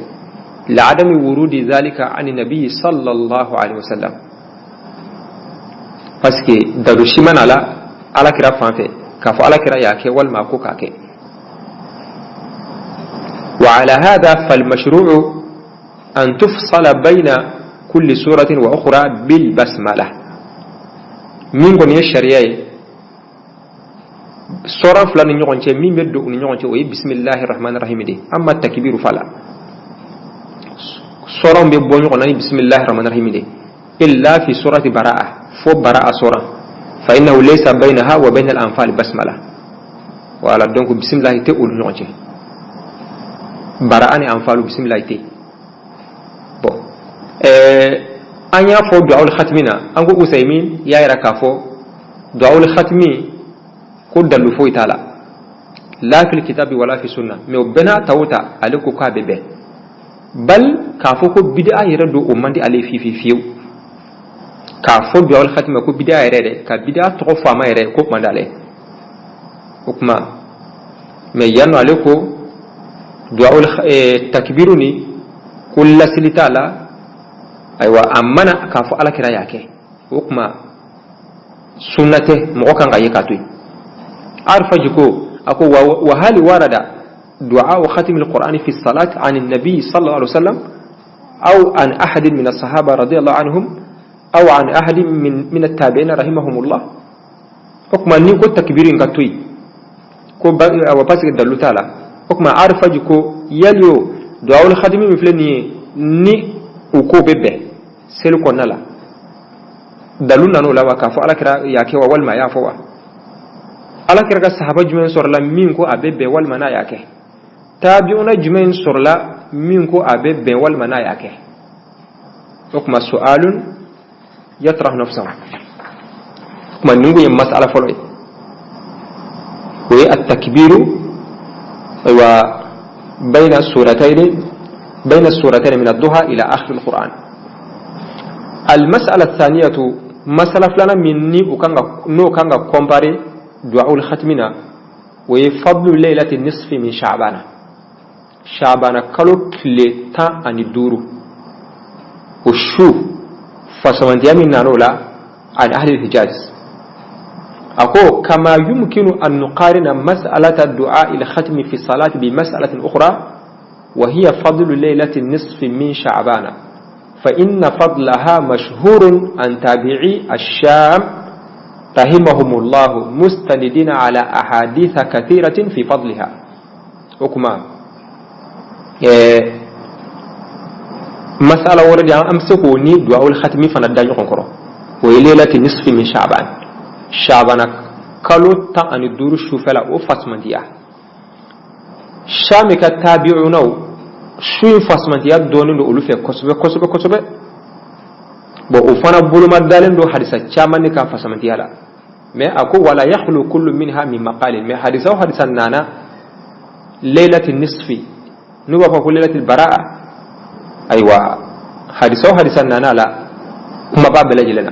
لعدم ورود ذلك عن النبي صلى الله عليه وسلم, parce que dalu si mana la Ala kira fan fɛ k'a fɔ Ala kira y'a kɛ walima ko k'a kɛ. وعلى هذا فالمشروع أن تفصل بين كل سورة وأخرى بالبسملة. Min kɔni ye sariya ye, sɔran fila ni ɲɔgɔn cɛ min bɛ don u ni ɲɔgɔn cɛ, o ye bisimilahi rahmani rahim de. Amma takbiru fa la, sɔranw bɛ bɔ ɲɔgɔn na ni bisimilahi rahmani rahim de, illa fi surati bara'a, fo bara'a sɔran, fa innahu laysa baynaha wa bayna al-anfal basmala. Voilà, donc bisimilahi tɛ olu ɲɔgɔn cɛ, bara'a ni anfalu bisimilahi tɛ. Bon, an y'a fɔ duwawul khatimi na, an ko Usaymin y'a yira k'a fɔ duwawul khatimi ko dalu foyi t'a la, la fil kitabi wala fi sunna, mais o bɛɛ n'a ta o ta, ale ko k'a bɛ bɛn, bal k'a fɔ ko bid'a yɛrɛ don, o man di ale fiyewu fiyewu. K'a fɔ duwawul khatimi ko bid'a yɛrɛ dɛ, ka bid'a tɔgɔ fɔ a ma yɛrɛ, ko man d'ale. O kuma, mais yan nɔ, ale ko duwawul takbiru ni ko lasili t'a la. Ayiwa, a mana k'a fɔ Ala kira y'a kɛ, o kuma sunna tɛ, mɔgɔ kan ka ye k'a to yen. Arfaji ko, a ko wa hali warada دعاء ختم القرآن في الصلاة عن النبي صلى الله عليه وسلم أو عن أحد من الصحابة رضي الله عنهم أو عن أحد من التابعين رحمهم الله؟ O kuma ni ko takbiru in ka to yen, ko awa, parce que dalu t'a la. O O tuma Arifaji ko yali o duwawul khatimi min filɛ nin ye, ni u k'o bɛ bɛn seli kɔnɔna la, dalu nan'o la wa, k'a fɔ Alakira y'a kɛ wa, walima a y'a fɔ wa? Alakira ka sahaba jumɛn sɔrɔla min ko a bɛ bɛn walima n'a y'a kɛ? Tabi'una jumɛn sɔrɔla min ko a bɛ bɛn walima n'a y'a kɛ? O tuma su'alun yatrahu nafsahu. O tuma nin kun ye masala fɔlɔ ye, o ye at-takbiru, ayiwa, bayna suratayn min ad-duha ila akhir al-Qur'an. Al-mas'ala ath-thaniyatu, masala filanan min ni o kan ka n'o kan ka comparer du'aul khatmi na, o ye fadlu laylati nisfi min sha'bana, Shabana kalo tile 15, o su fasamantiya min nan'o la an ahli Hijaz. A ko kama yumkinu an nuqarina mas'alata du'a il khatmi fi salati bi mas'alatin ukhra, wa hiya fadlu laylati nisfi min sha'bana, fa inna fadlaha mashhurun an tabi'i ash-Sham rahimahumullah, mustanidina ala ahaditha kathiratin fi fadliha. O kuma masala wɛrɛ de, an bɛ se k'o ni duwawul khatimi fana da ɲɔgɔn kɔrɔ, o ye laylati nisfi min sha'ban, Shabana kalo 15 sufɛla, o fasumantiya. Shami ka tabi'unaw, su in fasumantiya dɔɔnin don olu fɛ kosɛbɛ kosɛbɛ kosɛbɛ. Bon, o fana boloma dalen don hadisa caman de ka fasamantiya la. Mais a ko wala yakhlu kullu minha min maqalin. Mais hadisa o hadisa nana laylati nisfi, n'u b'a fɔ ko laylati baraa, ayiwa, hadisa o hadisa nana la, kuma b'a bɛɛ lajɛlen na,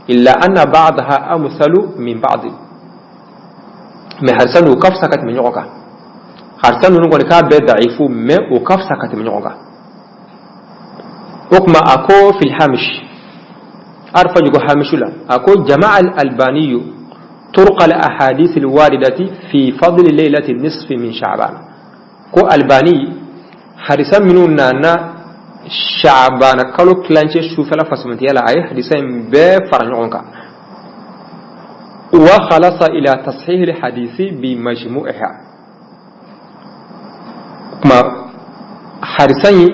illa anna ba'daha amsalu min ba'd. Mais hadisa ninnu ka fisa ka tɛmɛ ɲɔgɔn kan. Hadisa ninnu kɔni k'a bɛɛ da'ifu, mais o ka fisa ka tɛmɛ ɲɔgɔn kan. O tuma a ko fil hamish, arfa jugo hamishu la, a ko jama'a al albaniyu turqa al ahadith al waridati fi fadl laylati nisfi min sha'ban. Ko Albani, hadisa minnu nana Sha'ban kalo tilancɛ sufɛla fasamantiya la, a ye hadisa in bɛɛ fara ɲɔgɔn kan. Wa khalasa ila tashih al hadisi bi majmu'iha. Kuma hadisa in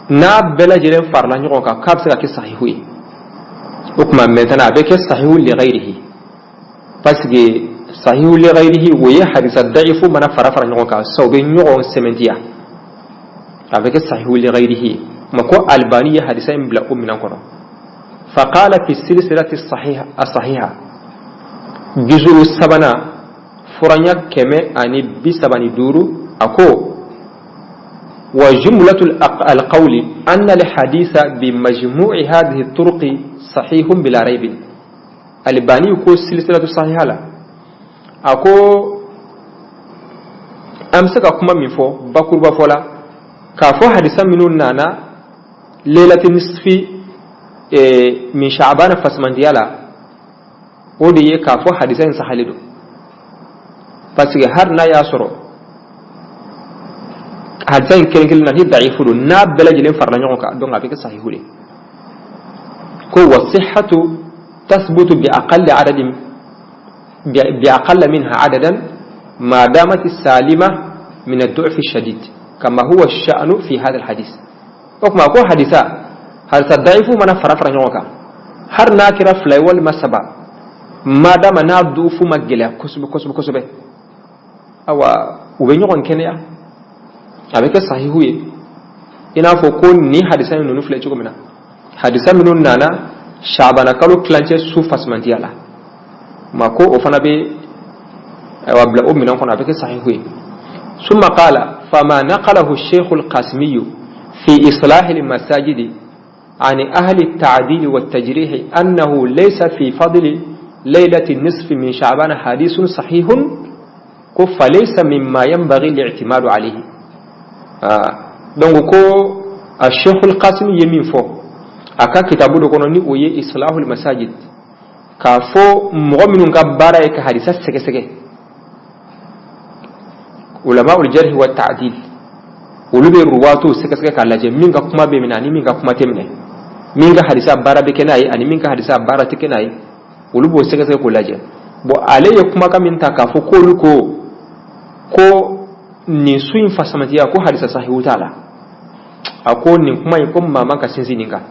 n'a bɛɛ lajɛlen farala ɲɔgɔn kan, k'a bɛ se ka kɛ sahihu ye. O tuma maintenant a bɛ kɛ sahihu li ghayrihi, parce que sahihu li ghayrihi, o ye hadisa da'ifu mana fara fara ɲɔgɔn kan sisan, u bɛ ɲɔgɔn sɛmɛntiya, a bɛ kɛ sahihu li ghayrihi ye. Kuma ko Albani ye hadisa in bila o minɛn kɔnɔ. Faqala fi silsilati sahiha asahiha, juzu sabanan, furaɲa 135, a ko wa jumlatul alqawli anna alhadisa bi majmu'i hadhihi turuqi sahihun bila raibin. Albani ko silsilatu sahiha la, a ko an bɛ se ka kuma min fɔ bakuruba fɔ la, k'a fɔ hadisa minnu nana laylati nisfi min sha'ban fasamantiya la, o de ye k'a fɔ hadisa in sahali don, parce que hali n'a y'a sɔrɔ hadisa in kelen kelen na ni da'ifu don, n'a bɛɛ lajɛlen farala ɲɔgɔn kan, donc a bɛ kɛ sahihu de. Ko wa sihhatu tasbutu bi aqalli adadin, bi aqalla minha adadan, ma damat salima min ad-du'f ash-shadid, kama huwa ash-sha'nu fi hadha al-hadith. O kuma ko hadisa da'ifu mana fara fara ɲɔgɔn kan, har n'a kɛra fila ye walima saba, madama n'a dufu ma gɛlɛya kosɛbɛ kosɛbɛ kosɛbɛ, awa, u bɛ ɲɔgɔn kɛnɛya, a bɛ kɛ sahihu ye. I n'a fɔ ko ni hadisa in ninnu filɛ cogo min na, hadisa minnu nana Shabana kalo tilancɛ su fasamantiya la ma, ko o fana bɛ, ayiwa, bila o minɛn kɔnɔ, a bɛ kɛ sahihu ye. Summa qala fama naqalahu الشيخ القاسمي في إصلاح المساجد عن أهل التعديل والتجريح أنه ليس في فضل ليلة النصف من شعبان حديث صحيح، فليس مما ينبغي الاعتماد عليه. Donc ko الشيخ القاسمي ye min fɔ a ka kitabu dɔ kɔnɔ, ni o ye Islahul Masajid, k'a fɔ mɔgɔ minnu ka baara ye ka hadisa sɛgɛsɛgɛ, ulama ul jarh wa ta'dil, olu bɛ ruwaatu sɛgɛsɛgɛ k'a lajɛ min ka kuma bɛ minɛ ani min ka kuma tɛ minɛ, min ka hadisa baara bɛ kɛ n'a ye ani min ka hadisa baara tɛ kɛ n'a ye, olu b'o sɛgɛsɛgɛ k'o lajɛ. Bon, ale ye kumakan min ta k'a fɔ k'olu ko Ko nin su in fasamatiya, ko hadisa sahihu t'a la. A ko nin kuma in, ko maa man ka sinsin nin kan.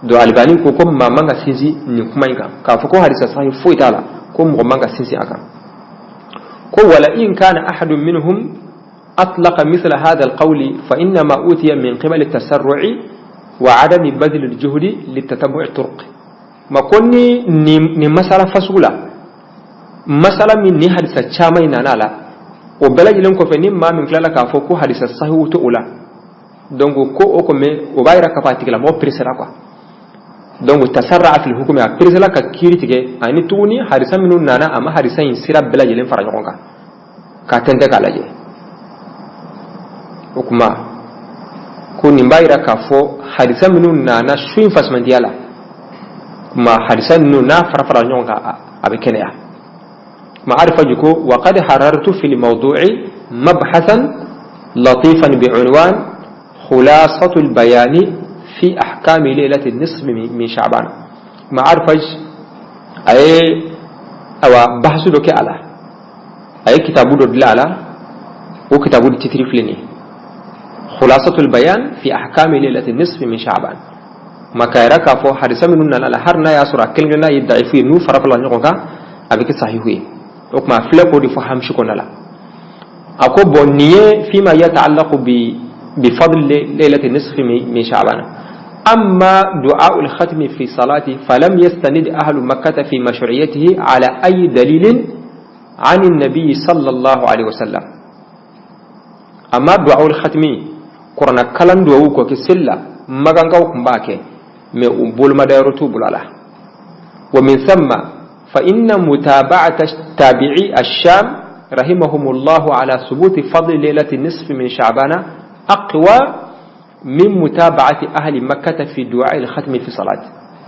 Donc Albani ko ko maa man ka sinsin nin kuma in kan, k'a fɔ ko hadisa sahihu foyi t'a la, ko mɔgɔ man ka sinsin a kan. Ko wala in kana ahadun minhum أطلق مثل هذا القول فإنما أوتي من قبل التسرع وعدم بذل الجهد للتتبع الطرق. ما كوني ni masala fasula masala min ni hadisa caman nana la, o bɛɛ lajɛlen kɔfɛ, ni maa min tilala k'a fɔ ko hadisa sahihu to o la, donc ko o kɔmi o b'a yira k'a fɔ a tigilamɔgɔ presséra quoi. Donc tasarra fil hukmi, a presséla ka kiiri tigɛ. Ani tuguni, hadisa minnu nana, a ma hadisa in sira bɛɛ lajɛlen fara ɲɔgɔn kan k'a tɛntɛ k'a lajɛ. O kuma ko nin b'a yira k'a fɔ hadisa minnu nana su in fasamandiya la, kuma hadisa ninnu n'a fara fara ɲɔgɔn kan, a bɛ kɛnɛya. Ma arifa ko وقد حررت في الموضوع مبحثا لطيفا بعنوان خلاصة البيان في أحكام ليلة النصف من شعبان. ما عرفج أي أو بحث dɔ kɛ a la, a ye kitabu dɔ dilan a la. O kitabu titre filɛ nin ye: خلاصة البيان في أحكام ليلة النصف من شعبان. Ma k'a yira k'a fɔ hadisa minnu nana la, hali n'a y'a sɔrɔ a kelen kelenna ye da'ifu ye, n'u fara fara ɲɔgɔn kan, a bɛ kɛ sahihu ye. O tuma a filɛ k'o de fɔ hamsi kɔnɔna la. A ko bon, nin ye فيما يتعلق بفضل ليلة النصف من شعبان. أما دعاء الختم في صلاة فلم يستند أهل مكة في مشروعيته على أي دليل عن النبي صلى الله عليه وسلم. أما دعاء الختم, قرآن kalan duwawu ko ke sella, magankaw kun b'a kɛ, mais u bolomadayɔrɔ t'u bolo a la. ومن ثم فإن متابعة تابعي الشام رحمهم الله على ثبوت فضل ليلة النصف من شعبان أقوى من متابعة أهل مكة في دعاء الختم في صلاة.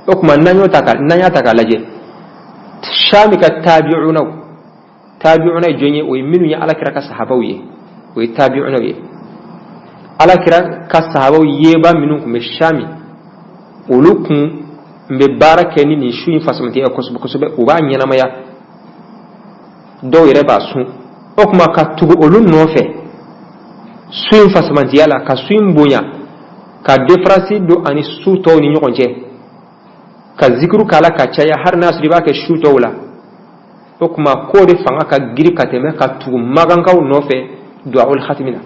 O kuma n'an y'a ta k'a lajɛ, Shami ka tabi'unaw, tabi'una ye jɔn ye? O ye minnu ye Alakira ka sahabaw ye, o ye tabi'unaw ye. Alakira ka sahabaw yeba minnu tun bɛ Shami, olu kun bɛ baara kɛ ni nin su in fasamatiya kosɛbɛ kosɛbɛ. U b'a ɲɛnamaya, dɔw yɛrɛ b'a sun. O tuma ka tugu olu nɔfɛ su in fasamantiya la, ka su in bonya, ka différence don ani su tɔw ni ɲɔgɔn cɛ, ka zikiru k'a la ka caya, hali n'a sɔrɔ i b'a kɛ su tɔw la, o tuma k'o de fanga ka giri ka tɛmɛ ka tugu magankaw nɔfɛ duwawul hatimi na.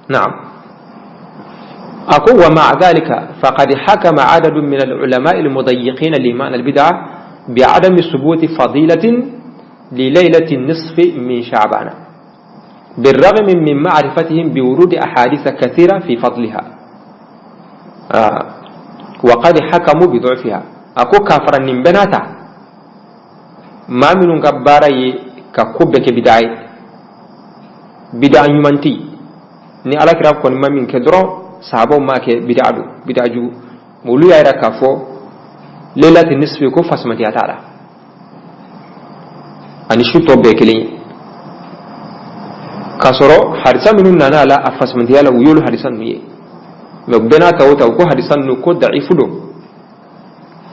نعم. أقول ومع ذلك فقد حكم عدد من العلماء المضيقين لمعنى البدعة بعدم ثبوت فضيلة لليلة النصف من شعبان بالرغم من معرفتهم بورود أحاديث كثيرة في فضلها وقد حكموا بضعفها. أكو كافر نبناتا ما من كبارا ككوبك بدعي بدعة ɲuman. Ni Ala kira kɔni ma min kɛ dɔrɔn, sahabaw m'a kɛ, bid'a don, bid'a jugu. Olu y'a yira k'a fɔ leilati nisfi ko fasamatiya t'a la, ani su tɔ bɛɛ kelen ye, k'a sɔrɔ hadisa minnu nana a la a fasamatiya la, u y'olu hadisa ninnu ye. Mais bɛɛ n'a ta o ta, u ko hadisa ninnu ko da'ifu don.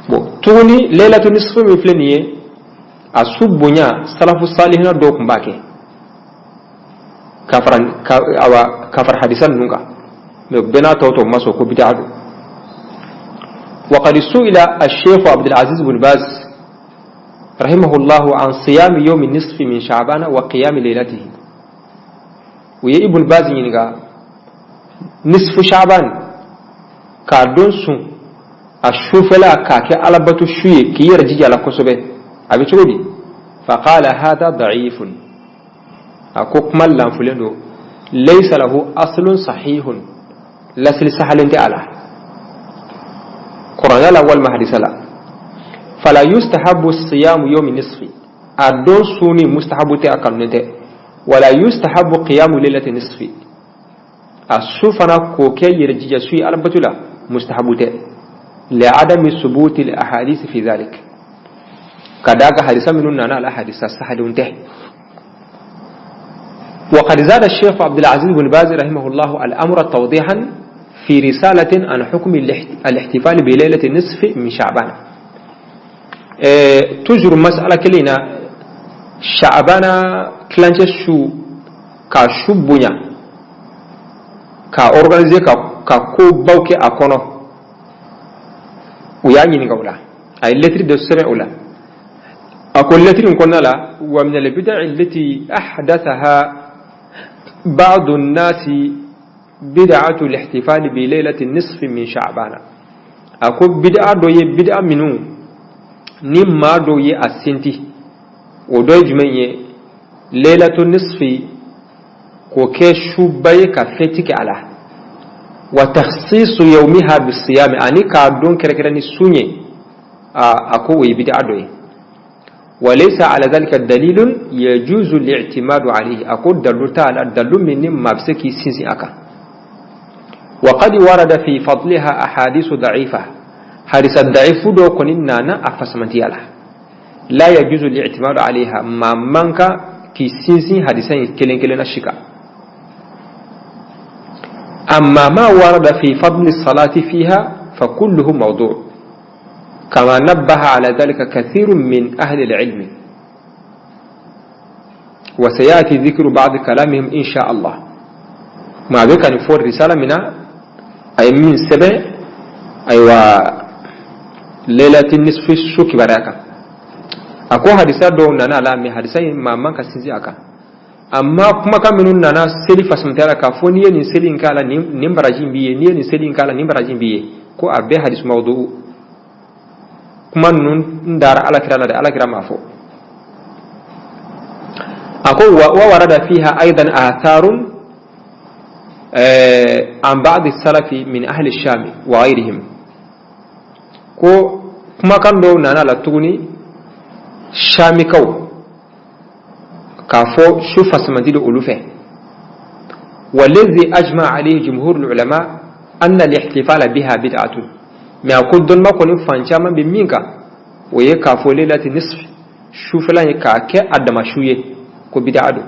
Bon, tuguni, leilatu nisfi min filɛ nin ye, a su bonya, salafu salihina dɔw tun b'a kɛ ka fara awa ka fara hadisa ninnu kan, mais bɛɛ n'a tɔ tɔ ma sɔn ko bid'a don. وقد سئل الشيخ عبد العزيز بن باز رحمه الله عن صيام يوم النصف من شعبان وقيام ليلته. ويا ابن باز ɲininka نصف شعبان k'a don sun, a sufɛla k'a kɛ alabato su ye, k'i yɛrɛ jija a la kosɛbɛ, a bɛ cogo di? فقال هذا ضعيف. A ko kuma lanfulen don. ليس له أصل صحيح, lasili sahalen tɛ a la kuranɛ la walima hadisa la. فلا يستحب صيام يوم النصف, a don sunni mustahabu tɛ, a kanunen tɛ. ولا يستحب قيام ليلة النصف, a su fana k'o kɛ yɛrɛ jija su ye alabatu la, mustahabu tɛ. لعدم ثبوت الأحاديث في ذلك, ka d'a kan hadisa minnu nana ala, hadisa sahalenw tɛ. وقد زاد الشيخ عبد العزيز بن باز رحمه الله الأمر توضيحا في رسالة عن حكم الاحتفال بليلة النصف من شعبان. Toujours mas'ala kelen na, شعبان. tilancɛ su k'a su bonya k'a organiser ka kobaw kɛ a kɔnɔ. U y'a ɲininka o la, a ye lettre dɔ sɛbɛn o la. A ko lettre in kɔnɔna la: wa min al-bid'i allati ahdathaha ba'du an-nasi bid'atu al-ihtifal bi laylati nisfi min sha'bana. A ko bid'a dɔ ye, bid'a minnu ni maa dɔw ye a sinti, o dɔ ye jumɛn ye? Laylatu nisfi, k'o kɛ suba ye ka fɛti kɛ a la. Wa takhsisu yawmiha bisiyami, ani k'a don kɛrɛnkɛrɛn ni sun ye. A ko o ye bid'a dɔ ye. Walaysa ala dhalika dalilun yajuzu li'timadu alayhi. A ko dalu t'a la, dalu min ni maa bɛ se k'i sinsin a kan. Wa qad warada fi fadliha ahadisu da'ifa, hadisa da'ifu dɔ kɔni nana a fasamantiya la. La yajuzu li'timadu alayha, maa man kan k'i sinsin hadisa in kelen kelenna si kan. Amma ma warada fi fadli salati fiha fa kulluhu mawdu', kama nabbaha ala dhalika kathirun min ahli al-ilmi, wa sayati dhikru ba'd kalamihim insha Allah. Maa bɛ ka nin fɔ risala min na, a ye min sɛbɛn, ayiwa, laylati nisfi su kibaruya kan, a ko hadisa dɔw nana a la, mais hadisa in, maa man ka sinsin a kan. Amma kumakan minnu nana seli fasamantaya la, k'a fɔ n'i ye nin seli in k'a la, nin baraji in b'i ye, n'i ye nin seli in k'a la, nin baraji in b'i ye, ko a bɛɛ hadis mawdu. Kuma ninnu dara alakira la dɛ, alakira m'a fɔ. A ko wa warada fiha aidan atharun an ba'd salafi min ahli shami wa ghayrihim. Ko kumakan dɔw nana la tuguni shamikaw k'a fɔ su fasamanti don olu fɛ. Wallazi ajma alayhi jumhur ulama anna al-ihtifala biha bid'atun. Mais a ko dɔnniba kɔni fan caman bɛ min kan, o ye k'a fɔ laylati nisf sufɛla ye k'a kɛ a dama su ye, ko bid'a don.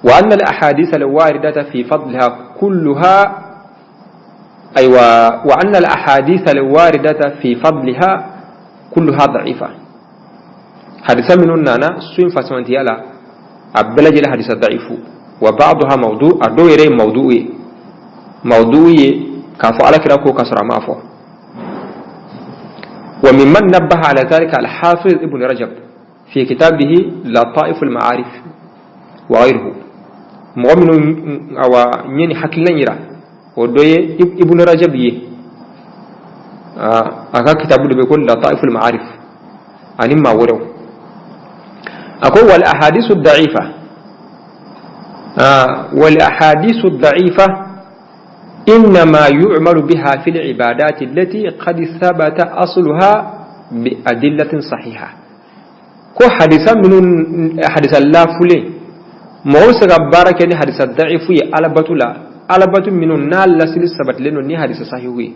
Wa anna al-ahadith al-waridata fi fadliha kulluha, aywa, wa anna al-ahadith al-waridata fi fadliha kulluha da'ifa. Hadisa minnu nana su in fasamantiya la, a bɛɛ lajɛlen hadisa da'ifu. Wa ba'daha mawdu, a dɔw yɛrɛ ye mawdu ye, mawdu ye k'a fɔ alakira ko k'a sɔrɔ a m'a fɔ. Wa mimman nabbaha ala dhalika al-hafiz ibn Rajab fi kitabihi Lata'if al-Ma'arif wa ghayruhu. Mɔgɔ minnu, awa, n ye nin hakilina yira, o dɔ ye Ibn Rajab ye, a ka kitabu dɔ bɛ ko Lata'if al-Ma'arif, ani maa wɛrɛw. A ko wal ahadisu da'ifa innama yu'malu biha fi al-ibadati allati qad thabata asluha bi adillatin sahiha. Ko hadisa minnu, hadisa lafulen, mɔgɔw bɛ se ka baara kɛ ni hadisa da'ifu ye alabatu la, alabatu minnu n'a lasili sabatilen don ni hadisa sahihu ye,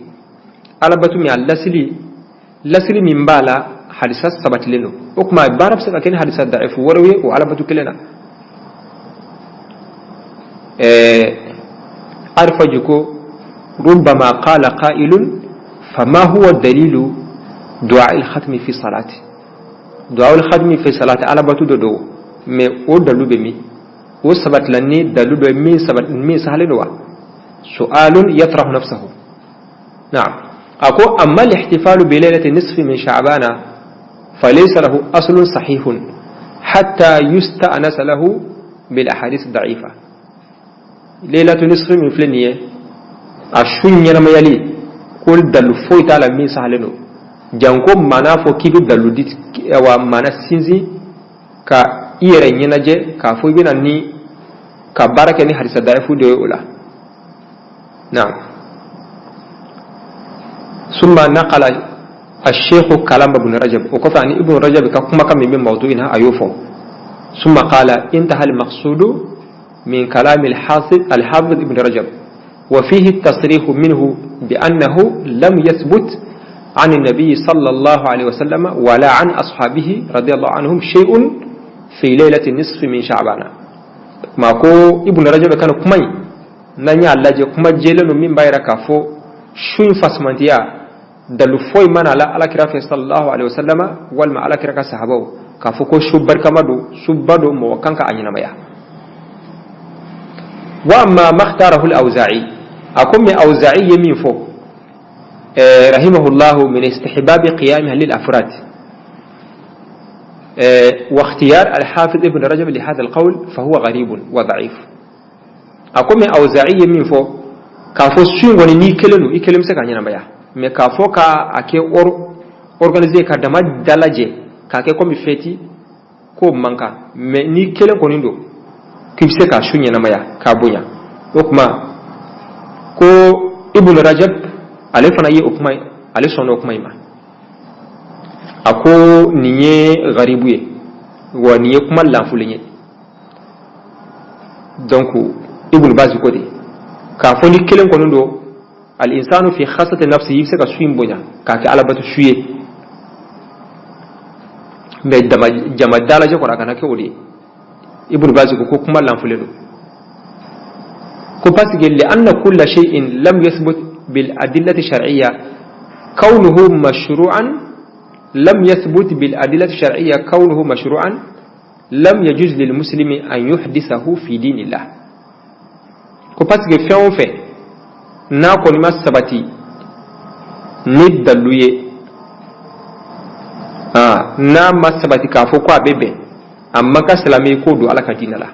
alabatu min a lasili min b'a la, hadisa sabatilen don. O tuma baara bɛ se ka kɛ ni hadisa da'ifu wɛrɛw ye o alabatu kelen na. Arfaji ko rubbama qala qailun fama huwa dalilu du'a al-khatmi fi salati. Du'a al-khatmi fi salati, alabatu dɔ don, mais o dalu bɛ min? O sabatila ni dalu dɔ ye min sabat min sahalen don wa? Su'alun yatrahu nafsahu. Na'am. Ako amma al-ihtifalu bi laylati nisfi min sha'bana falaysa lahu aslun sahihun hatta yusta'nasa lahu bil ahadith da'ifa. Laylatu nisfi min filɛ nin ye, a su ɲɛnamayali ko dalu foyi t'a la min sahalen don, janko maana fɔ k'i bɛ dalu di wa maana sinsin ka i yɛrɛ ɲɛnajɛ k'a fɔ i bɛna ni ka baara kɛ ni hadisa da'ifu dɔ ye o la. Naam. Summa naqala الشيخ كلام ابن رجب وكفى عن ابن رجب كما كم من موضوعنا أيوفو. ثم قال: انتهى المقصود من كلام الحافظ ابن رجب، وفيه التصريح منه بأنه لم يثبت عن النبي صلى الله عليه وسلم ولا عن أصحابه رضي الله عنهم شيء في ليلة النصف من شعبان. ما ko Ibn Rajab kan kuma in n'an y'a lajɛ, kuma jɛlen don min b'a yira k'a fɔ su in fasamantiya dalu foyi mana la alakira fɛ sallallahu alaihi wasallama walima alakira ka sahabaw. K'a fɔ ko su barikama don, suba don, mɔgɔ kan ka a ɲɛnamaya. Wa amma makhtarahu al-Awza'i, a ko min Awza'i ye min fɔ rahimahullahu min istihbabi qiyamiha lil afrad واختيار الحافظ ابن رجب لهذا القول فهو غريب وضعيف. A ko min Awza'i ye min fɔ k'a fɔ su in kɔni, n'i kelen don, i kelen bɛ se ka ɲɛnamaya, mais k'a fɔ k'a kɛ organiser ka dama dalajɛ k'a kɛ komi fɛti, k'o man kan. Mais n'i kelen kɔni don k'i bɛ se ka su ɲɛnamaya k'a bonya, o tuma ko Ibn Rajab ale fana ye o kuma, ale sɔnna o kuma in ma. A ko nin ye garibu ye wa nin ye kuma lanfulen ye. Donc Ibn Baz ko de k'a fɔ ni kelen kɔni don, al insanu fi khasati nafsi, i bɛ se ka su in bonya k'a kɛ alabatu su ye, mais dama jama dalajɛ kɔnɔ, a kana kɛ o de ye. Ibn Baz ko kuma lanfulen don, ko parce que li anna kulla shay'in lam yathbut bil adillati shar'iyya kaunuhu mashru'an, lam yathbut bil adillati shar'iyya kaunuhu mashru'an, lam yajuz lil muslimi an yuhdithahu fi dinillah. Ko parce que fɛn o fɛn n'a kɔni ma sabati ni dalu ye, n'a ma sabati k'a fɔ ko a bɛ bɛn, a man ka silamɛ k'o don Ala ka diinɛ la,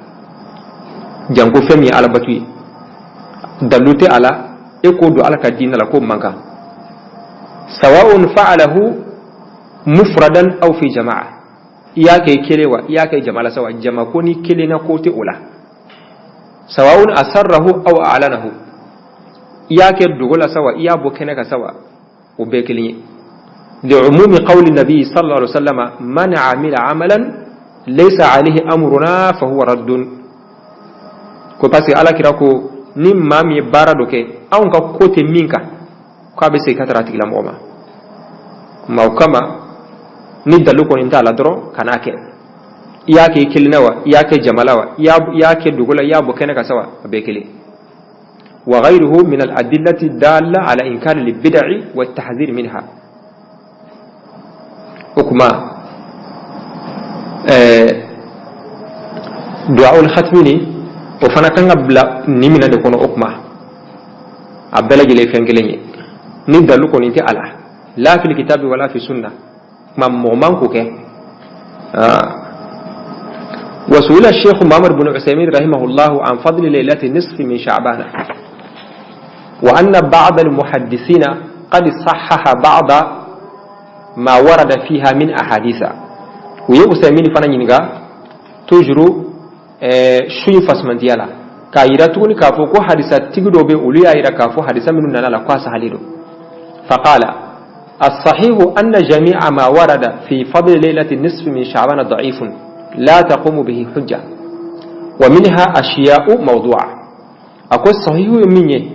janko fɛn min ye alabatu ye, dalu tɛ a la, e k'o don Ala ka diinɛ la, k'o man kan. Sawa'un fa'alahu mufradan aw fi jama'a, i y'a kɛ kelen wa, i y'a kɛ jama la sa wa, jama ko ni kelen na ko tɛ o la. Sawa'un asarrahu aw a'lanahu, i y'a kɛ dogo la sa wa, i y'a bɔ kɛnɛ kan sa wa, o bɛɛ kelen ye. لعموم قول النبي صلى الله عليه وسلم من عمل عملا ليس عليه أمرنا فهو رد. Ko parce que Ala kira ko ni maa min ye baara dɔ kɛ, anw ka ko tɛ min kan, k'a bɛ segin ka taara a tigilamɔgɔ ma. Ma o kama, ni dalu kɔni t'a la dɔrɔn, kan'a kɛ. I y'a kɛ i kelen na wa, i y'a kɛ jama la wa, i y'a kɛ dogo la, i y'a bɔ kɛnɛ kan sa wa, a bɛɛ kelen. وغيره من الأدلة الدالة على إنكار البدع والتحذير منها. O kuma duwaawul khatmi ni o fana kan ka bila nin minɛn de kɔnɔ. O kuma a bɛɛ lajɛlen fɛn kelen ye, ni dalu kɔni tɛ a la, la fil kitabi wala fi sunna, kuma mɔgɔ man k'o kɛ. وسئل الشيخ محمد بن عثيمين رحمه الله عن فضل ليلة النصف من شعبان وأن بعض المحدثين قد صحح بعض ما ورد فيها من أحاديث. U ye Usaymin fana ɲininka toujours su in fasamantiya la, k'a yira tuguni k'a fɔ ko hadisa tigi dɔ bɛ, olu y'a yira k'a fɔ hadisa minnu nana la k'a sahali don. فقال الصحيح أن جميع ما ورد في فضل ليلة النصف من شعبان ضعيف لا تقوم به حجة ومنها أشياء موضوعة. أقول صحيح من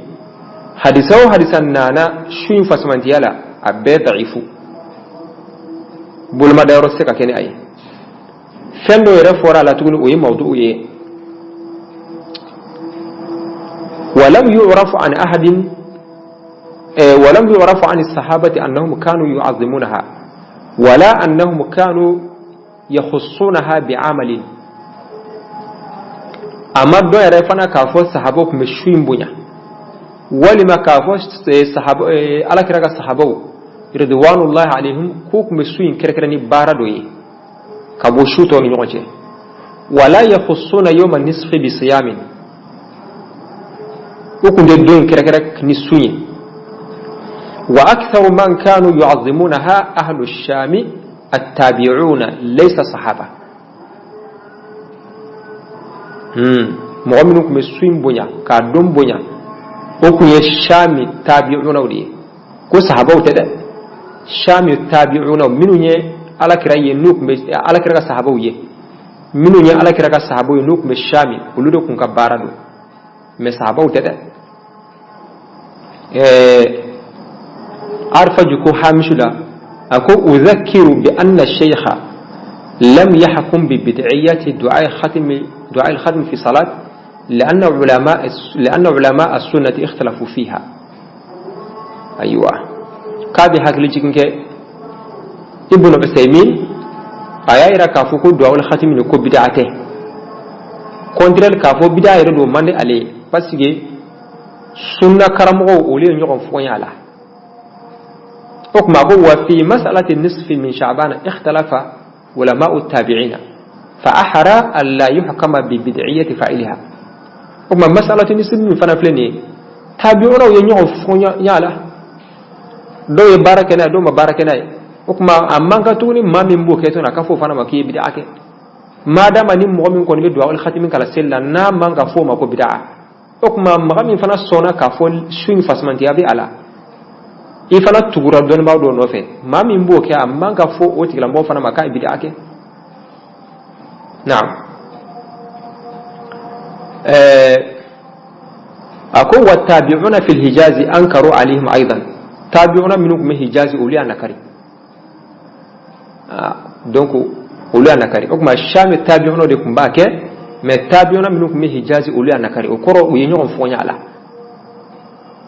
hadisa o hadisa nana su in fasamantiya la, a bɛɛ da'ifu, bolomadayɔrɔ tɛ se ka kɛ ni a ye. Fɛn dɔw yɛrɛ fɔra a la tuguni, o ye mawdu'u ye. ولم يعرف عن أحد ولم يعرف عن الصحابة أنهم كانوا يعظمونها ولا أنهم كانوا يخصونها بعمل. A ma dɔn yɛrɛ fana k'a fɔ sahabaw tun bɛ su in bonya, walima k'a fɔ sahaba, Ala kira ka sahabaw ridwanullahi alaihim, k'u tun bɛ su in kɛrɛkɛrɛ ni baara dɔ ye ka bɔ su tɔw ni ɲɔgɔn cɛ. Wala yakhussuna yawma nisfi bi siyamin, u tun tɛ don in kɛrɛkɛrɛ ni sun ye. Wa aktharu man kanu yu'azzimunaha ahlu shami attabi'una laysa sahaba. Mɔgɔ minnu tun bɛ su in bonya k'a don bonya, o tun ye shami tabi'unaw de ye, ko sahabaw tɛ dɛ. Shami tabi'unaw, minnu ye Ala kira ye, n'u tun bɛ Ala kira ka sahabaw ye, minnu ye Ala kira ka sahabaw ye, n'u tun bɛ shami, olu de tun ka baara don, mais sahabaw tɛ dɛ. Arfaju ko hamishu la, a ko udhakiru bi anna sheikha lam yahkum bi bid'iyyati du'a khatmi du'a al-khatm fi salat لأن علماء السنة اختلفوا فيها. أيوة, k'a bɛ hakili jigin kɛ Ibn Usaymin A y'a yira k'a fɔ ko duwawul khatimi nin ko bid'a tɛ, contraire, k'a fɔ bid'a yɛrɛ don man di ale ye, parce que sunna karamɔgɔw, olu ye ɲɔgɔn fɔɲɛ a la. O tuma ko wa fi mas'alati nisfi min sha'ban ikhtalafa ulama'u tabi'ina fa ahara an la yuhkama bi bid'iyyati fa'iliha. O tuma mas'alatu nisfi min fana filɛ nin ye, tabi'unaw ye ɲɔgɔn fɔɲɛ a la, dɔw ye baara kɛ n'a ye, dɔw ma baara kɛ n'a ye. O tuma a man kan tuguni maa min b'o kɛ tuguni, a ka fɔ o fana ma k'i ye bid'a kɛ, maadama ni mɔgɔ min kɔni bɛ duwawul khatimi kalan seli la, n'a man ka fɔ o ma ko bid'a. O tuma mɔgɔ min fana sɔnna k'a fɔ su in fasamantiya bɛ a la, i fana tugura dɔnnibaa dɔw nɔfɛ, maa min b'o kɛ, a man ka fɔ o tigilamɔgɔ fana ma k'a ye bid'a kɛ. Naam, a ko wa tabi'una fil hijazi ankaru alaihim aidan. Tabi'una minnu tun bɛ Hijazi, olu y'a nakari. Donc olu y'a nakari. O tuma Shami tabi'una de tun b'a kɛ, mais tabi'una minnu tun bɛ Hijazi, olu y'a nakari. O kɔrɔ, u ye ɲɔgɔn fɔɲɛ a la.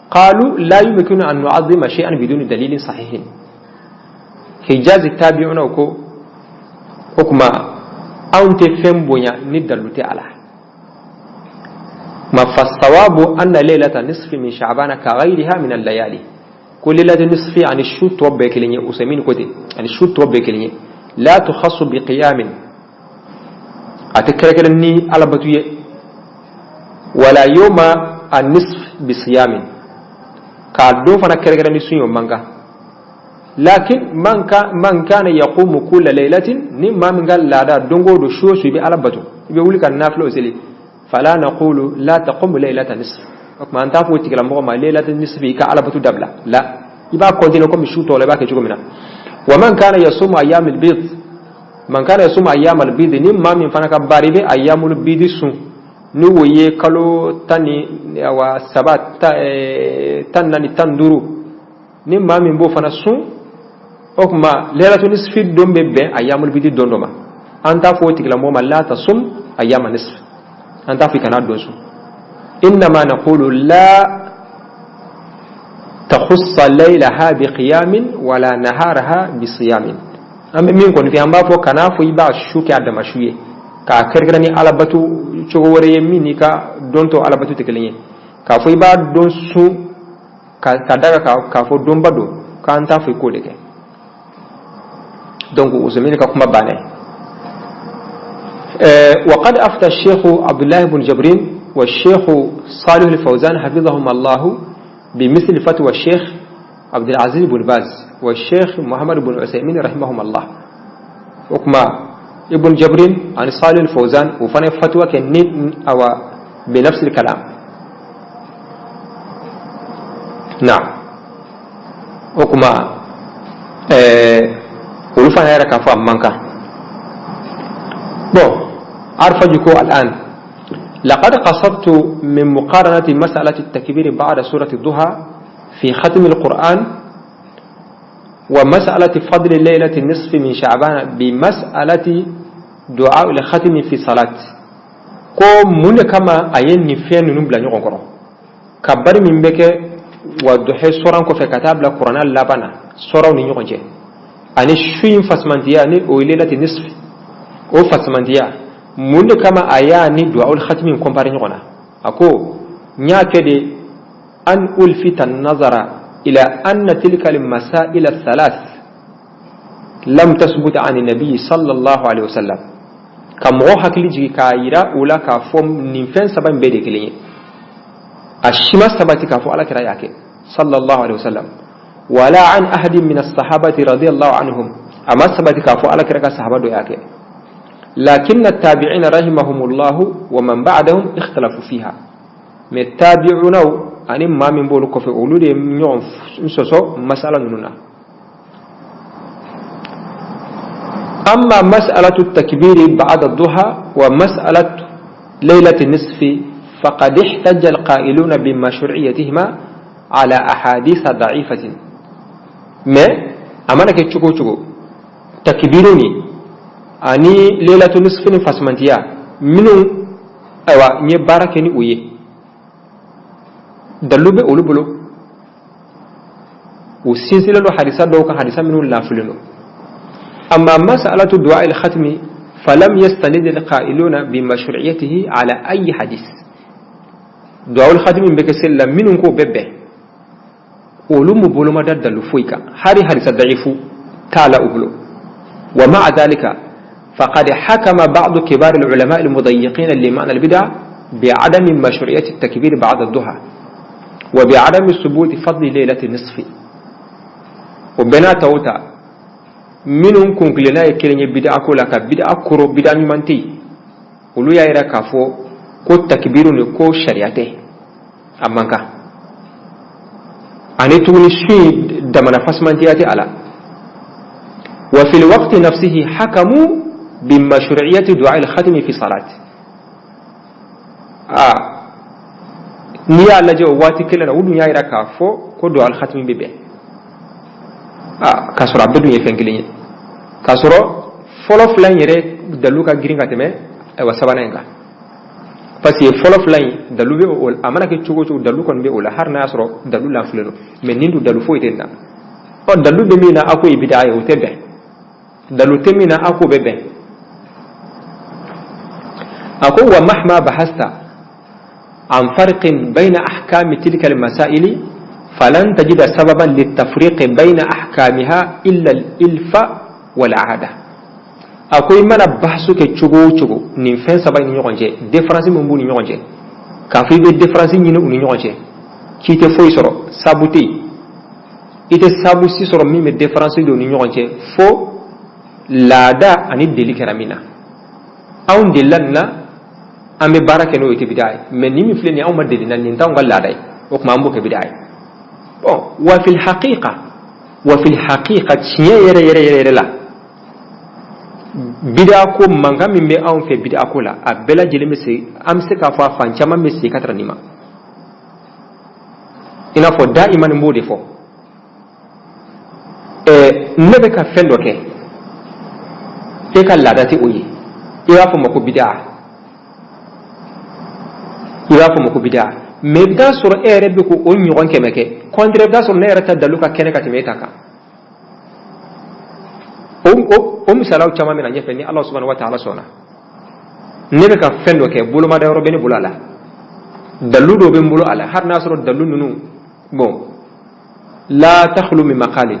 Qalu la yumkinu an nu'azzima shay'an biduni dalilin sahihin. Hijazi tabi'una ko o tuma anw tɛ fɛn bonya ni dalu tɛ a la. Ma fasawabu anna laylata nisfi min sha'bana ka ghayriha min al-layali, ko laylata nisfi ani su tɔ bɛɛ kelen ye. Usaimin ko ten, ani su tɔ bɛɛ kelen ye. La tukhassu bi qiyamin, a tɛ kɛrɛkɛrɛ ni alabatu ye, wala yawma an-nisf bi siyamin, k'a don fana kɛrɛkɛrɛ ni sun ye, o man kan. Lakin man kana yaqumu kulla laylatin, ni maa min ka laada don o don, su o su, i bɛ ala bato, i bɛ wuli ka nafilaw seli, fala naqulu la taqumu laylata nisf. O tuma an t'a fɔ o tigilamɔgɔ ma laylata nisf i ka alabatu dabila la, i b'a continuer comme su tɔw la, i b'a kɛ cogo min na. Wa man kana yasumu ayyamil bid, man kana yasumu ayyamal bid, ni maa min fana ka baara i bɛ ayyamul bid sun, ni o ye kalo 13, 14, 15, ni maa min b'o fana sun, o tuma laylatu nisfi don bɛ bɛn ayyamul bid don dɔ ma, an t'a fɔ o tigilamɔgɔ ma la tasum ayyama nisf, an t'a fɔ i kana don sun. Innama naqulu la takhussa laylaha bi qiyamin wala naharaha bi siyamin. An bɛ min kɔni fɛ, an b'a fɔ kan'a fɔ i b'a su kɛ a dama su ye, k'a kɛrɛnkɛrɛn ni alabatu cogo wɛrɛ ye min n'i ka don tɔ alabatu tɛ kelen ye, k'a fɔ i b'a don sun ka da kan k'a fɔ donba don, k'an t'a fɔ i k'o de kɛ. Donc Usaimin ka kuma banna. وقد أفتى الشيخ عبد الله بن جبرين والشيخ صالح الفوزان حفظهما الله بمثل فتوى الشيخ عبد العزيز بن باز والشيخ محمد بن عثيمين رحمهم الله. وكما ابن جبرين عن صالح الفوزان وفن فتوى كان أو بنفس الكلام. نعم، وكما olu fana yɛrɛ k'a fɔ a man kan. Bon, arfajuko الآن لقد قصدت من مقارنة مسألة التكبير بعد سورة الضحى في ختم القرآن ومسألة فضل ليلة النصف من شعبان بمسألة دعاء الختم في صلاة. Ko mun de kama a ye nin fɛn ninnu bila ɲɔgɔn kɔrɔ, ka bari min bɛ kɛ wa dɔhɛ sɔran kɔfɛ ka taa bila kuranna laban na sɔraw ni ɲɔgɔn cɛ, ani su in fasamantiya ni o ye lelati nisf o fasamantiya, mun de kama a y'a ni duwaul khatimi comparer ɲɔgɔn na? A ko n y'a kɛ de an ulfita nazara ila anna tilka almasail althalas lam tasbut an nabi sallallahu alaihi wasallam, ka mɔgɔ hakili jigi k'a yira u la k'a fɔ nin fɛn saba in bɛɛ de kelen ye, a si ma sabati k'a fɔ ala kira y'a kɛ sallallahu alaihi wasallam, wala an ahadin min as-sahabati radiyallahu anhum, a ma sabati k'a fɔ ala kira ka sahaba dɔ y'a kɛ. Lakin التابعين رحمهم الله ومن بعدهم اختلفوا فيها. Mais tabi'unaw ani maa min b'olu kɔfɛ, olu de ye ɲɔgɔn sɔsɔ masala ninnu na. أما مسألة التكبير بعد الضحى ومسألة ليلة النصف فقد احتج القائلون بمشروعيتهما على أحاديث ضعيفة. Mais a mana kɛ cogo o cogo, takbiru ni ani leilatu nisfi ni fasamantiya minnu, ayiwa, n ye baara kɛ ni o ye, dalilu bɛ olu bolo, u sinsinlen don hadisa dɔw kan, hadisa minnu lafilen don. أما مسألة دعاء الختم فلم يستند القائلون بمشروعيته على أي حديث. دعاء الختم bɛ kɛ seli la, minnu k'o bɛ bɛn, olu mu bolo ma da dalu foyi kan, hari hadisa da'ifu t'a la u bolo. ومع ذلك فقد حكم بعض كبار العلماء المضيقين لمعنى البدع بعدم مشروعية التكبير بعد الضحى وبعدم ثبوت فضل ليلة النصف. O bɛɛ n'a ta o ta, minnu kunkilenna ye kelen ye bid'a ko la, ka bid'a koro, bid'a ɲuman tɛ yen, olu y'a yira k'a fɔ ko takibiru ni ko sariya tɛ, a man kan, ani tuguni su in damana fasimantiya tɛ a la. وفي الوقت نفسه حكموا بمشروعية دعاء الختم في صلاة. N'i y'a lajɛ, o waati kelen na, u dun y'a yira k'a fɔ ko دعاء الختم bɛ bɛn, k'a sɔrɔ a bɛɛ dun ye fɛn kelen ye, k'a sɔrɔ fɔlɔ fila in yɛrɛ dalu ka girin ka tɛmɛ ayiwa sabanan in kan, parce que fɔlɔ fila in dalu bɛ o, a mana kɛ cogo o cogo, dalu kɔni bɛ o la, hali n'a y'a sɔrɔ dalu lanfulen don. Mais nin dun, dalu foyi tɛ nin na. Ɔ, dalu bɛ min na, a ko ye bida ye, o tɛ bɛn. Dalu tɛ min na, a k'o bɛ bɛn. A ko ومهما بحثت عن فرق بين أحكام تلك المسائل فلن تجد سببا للتفريق بين أحكامها إلا الإلف والعادة. A ko i mana bahasu kɛ cogo o cogo nin fɛn saba ni ɲɔgɔn cɛ, différence min b'u ni ɲɔgɔn cɛ, k'a fɔ i bɛ différence ɲini u ni ɲɔgɔn cɛ, k'i tɛ foyi sɔrɔ, sabu tɛ yen, i tɛ sabu si sɔrɔ min bɛ différence don u ni ɲɔgɔn cɛ, fo laada ani deli kɛra min na. Anw delila nin na, an bɛ baara kɛ n'o ye, tɛ bidaa ye. Mais nin min filɛ nin ye, anw ma deli na, nin t'anw ka laada ye, o tuma an b'o kɛ bidaa ye. Bon, وفي الحقيقة, tiɲɛ yɛrɛ yɛrɛ yɛrɛ yɛrɛ la, bidaa ko mankan min bɛ anw fɛ bidaa ko la, a bɛɛ lajɛlen bɛ se, an bɛ se k'a fɔ a fan caman bɛ segin ka taga nin ma. I n'a fɔ دائما n b'o de fɔ, ne bɛ ka fɛn dɔ kɛ, e ka laada tɛ o ye, i b'a fɔ ma ko bidaa, i b'a fɔ ma ko bidaa. Mais i bɛ taa sɔrɔ e yɛrɛ bɛ k'o ɲɔgɔn 100 kɛ contraire, i bɛ taa sɔrɔ ne yɛrɛ ta dalu ka kɛnɛ ka tɛmɛ e ta kan. O misaliyaw caman bɛ na ɲɛfɛ ni Ala سبحانه وتعالى sɔnna. Ne bɛ ka fɛn dɔ kɛ, bolomada yɔrɔ bɛ ne bolo a la, dalu dɔ bɛ n bolo a la, hali n'a sɔrɔ dalu ninnu, bon, لا تخلو من مقال.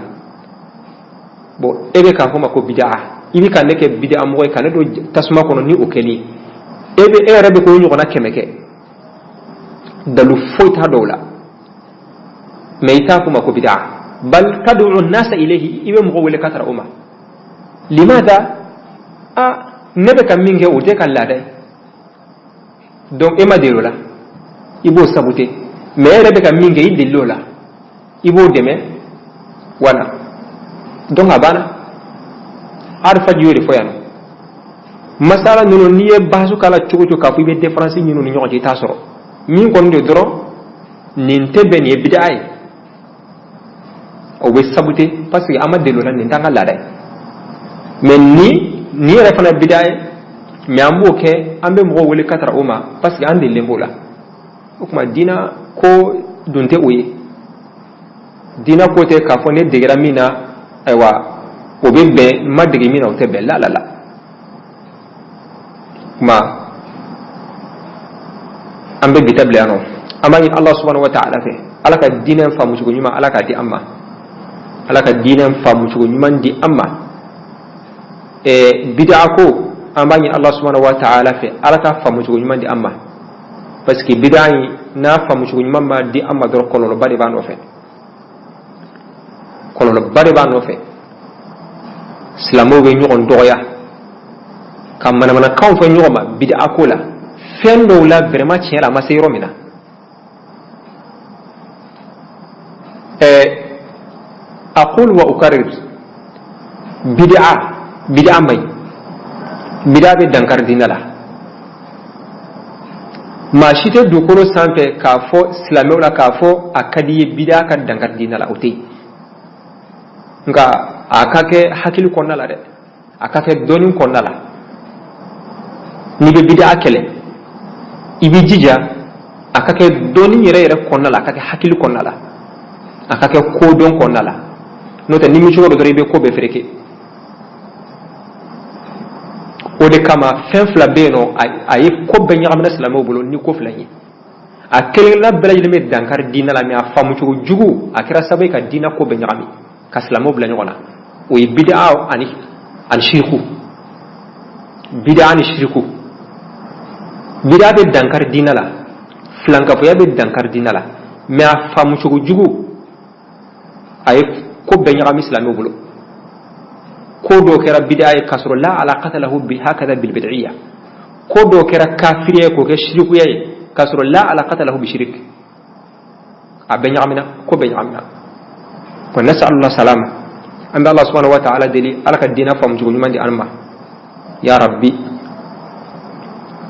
Bon, e bɛ k'a fɔ ma ko bidaa, i bɛ ka ne kɛ bidaa mɔgɔ ye, ka ne don tasuma kɔnɔ ni o kɛli e bɛ, e yɛrɛ bɛ k'o ɲɔgɔnna 100 kɛ, dalu foyi t'a dɔw la, mais i t'a fɔ ma ko bidaa, بل تدعو الناس إليه, i bɛ mɔgɔ wele ka tara o ma. لماذا? A ne bɛ ka min kɛ, o tɛ ka laada ye, donc e ma deli o la, i b'o saboter. Mais e yɛrɛ bɛ ka min kɛ, i delila o la, i b'o dɛmɛ. Wala, donc a banna. Arifa y'o de fɔ yan nɔ. Masala ninnu, n'i ye baasu k'a la cogo o cogo, k'a fɔ i bɛ différence ɲini u ni ɲɔgɔn cɛ, i t'a sɔrɔ. Min kɔni de dɔrɔn, nin tɛ bɛn, nin ye bidaa ye, o bɛ saboter parce que an ma deli o la, nin t'an ka laada ye. Mais nin yɛrɛ fana bidaa ye, mais an b'o kɛ, an bɛ mɔgɔw wele ka tara o ma parce que an delilen b'o la. O tuma diina ko dun tɛ o ye. Diina ko tɛ k'a fɔ ne degera min na, ayiwa, o bɛ bɛn, n ma dege min na, o tɛ bɛn. La la la. Kuma an bɛ bi ta bila yan nɔ. An b'a ɲini Ala سبحانه وتعالى fɛ, Ala ka diinɛ faamu cogo ɲuman, Ala k'a di an ma, Ala ka diinɛ faamu cogo ɲuman di an ma. Bid'a ko, an b'a ɲini Ala سبحانه وتعالى fɛ, Ala ka faamu cogo ɲuman di an ma, parce que bid'a in n'a faamu cogo ɲuman ma di an ma dɔrɔn, kɔlɔlɔba de b'a nɔfɛ, kɔlɔlɔba de b'a nɔfɛ. Silamɛw bɛ ɲɔgɔn dɔgɔya ka manamanakanw fɔ ɲɔgɔn ma bid'a ko la, fɛn dɔw la, vraiment, tiɲɛ la, a ma se yɔrɔ min na. أقول وأكرر, bid'a, bid'a man ɲi, bid'a bɛ dankari diinɛ la. Maa si tɛ dugukolo sanfɛ k'a fɔ silamɛw la k'a fɔ a ka di ye bid'a ka dankari diinɛ la, o tɛ yen. Nka a ka kɛ hakili kɔnɔna la dɛ, a ka kɛ dɔnni kɔnɔna la. N'i bɛ bid'a kɛlɛ, i b'i jija a ka kɛ dɔnni yɛrɛ yɛrɛ kɔnɔna la, a ka kɛ hakili kɔnɔna la, a ka kɛ kodɔn kɔnɔna la. N'o tɛ, ni mi cogo dɔ dɔrɔn, i bɛ ko bɛɛ fereke. O de kama fɛn fila bɛ yen nɔ, a ye ko bɛɛ ɲagamina silamɛw bolo ni ko fila ye. A kelenkelenna bɛɛ lajɛlen bɛ dankari diinɛ la, mais a faamucogo jugu a kɛra sababu ye ka diinɛ ko bɛɛ ɲagami, ka silamɛw bila ɲɔgɔn na. O ye bid'a ani shiriku. Bid'a ni shiriku. Bid'a bɛ dankari diinɛ la, filankafoya bɛ dankari diinɛ la, mais a faamucogo jugu a ye ko bɛɛ ɲagami silamɛw bolo. Ko dɔw kɛra bid'a ye k'a sɔrɔ la alaqata lahu bi hakada bil bid'iyya. Ko dɔw kɛra kafiriya ye k'o kɛ shirikuya ye k'a sɔrɔ la alaqata lahu bi shirik. A bɛɛ ɲagamina, ko bɛɛ ɲagamina. Wa nas'alullah salama. An bɛ Allah subhanahu wa ta'ala deli, Ala ka diinɛ faamucogo ɲuman di an ma, ya rabbi.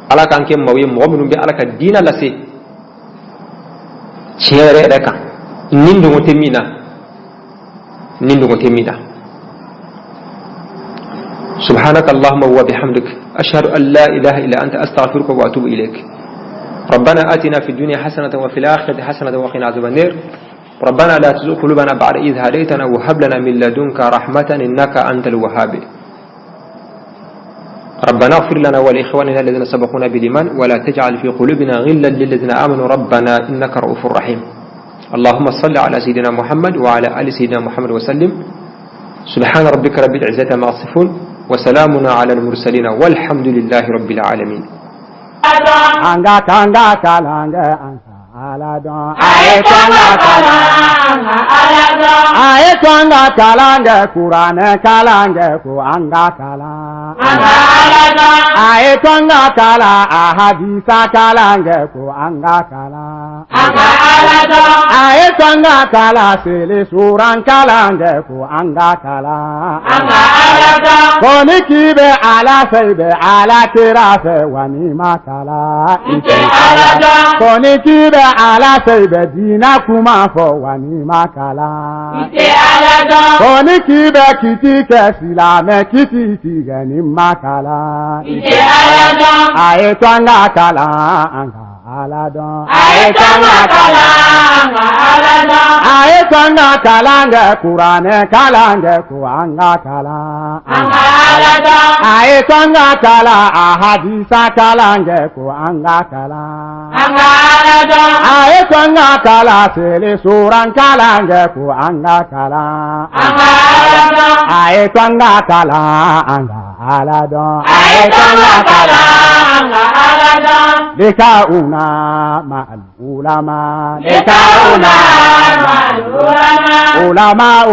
Ala k'an kɛ maaw ye, mɔgɔ minnu bɛ Ala ka diinɛ lase tiɲɛ yɛrɛ yɛrɛ kan, ni dogo tɛ min na, ni dogo tɛ min na. سبحانك اللهم وبحمدك، أشهد أن لا إله إلا أنت، أستغفرك وأتوب إليك. ربنا آتنا في الدنيا حسنة وفي الآخرة حسنة وقنا عذاب النار. ربنا لا تزغ قلوبنا بعد إذ هديتنا وهب لنا من لدنك رحمة إنك أنت الوهاب. ربنا اغفر لنا ولإخواننا الذين سبقونا بالإيمان ولا تجعل في قلوبنا غلا للذين آمنوا ربنا إنك رؤوف رحيم. اللهم صل على سيدنا محمد وعلى آل سيدنا محمد وسلم. سبحان ربك رب العزة ما يصفون وسلام على المرسلين والحمد لله رب العالمين. An ka kan ka kalan kɛ, an ka Ala dɔn. A ye to an ka kalan, an ka Ala dɔn. A ye to an ka kalan kɛ, kuranɛ kalan kɛ, ko an ka kalan. An ka Ala dɔn. A ye to an ka kalan, a hadisa kalan kɛ, ko an ka kalan. An ka Ala dɔn. A ye to an ka kalan, seli suran kalan kɛ, ko an ka kalan. An ka Ala dɔn. Ko ni k'i bɛ Ala fɛ, i bɛ Ala kira fɛ, wa n'i ma kalan, I tɛ Ala dɔn. Ko ni k'i bɛ Ala fɛ, i bɛ diinɛ kuma fɔ, wa n'i ma kalan, I tɛ Ala dɔn. Ko ni k'i bɛ kiti kɛ, silamɛ kiti tigɛ, ni ma kalan, I tɛ Ala dɔn. A ye to an ka kalan, an ka Ala dɔn. A ye to an ka kalan, an ka Ala dɔn. A ye to an ka kalan kɛ, kuranɛ kalan kɛ, ko an ka kalan. An ka Ala dɔn. A ye to an ka kalan, a hadisa kalan kɛ, ko an ka kalan. An ka Ala dɔn. A ye to an ka kalan, seli suran kalan kɛ, ko an ka kalan. An ka Ala dɔn. A ye to an ka kalan, an ka Ala dɔn. A ye to an ka kalan, an ka Ala dɔn. لقاؤنا مع العلماء. لقاؤنا مع العلماء. علماء.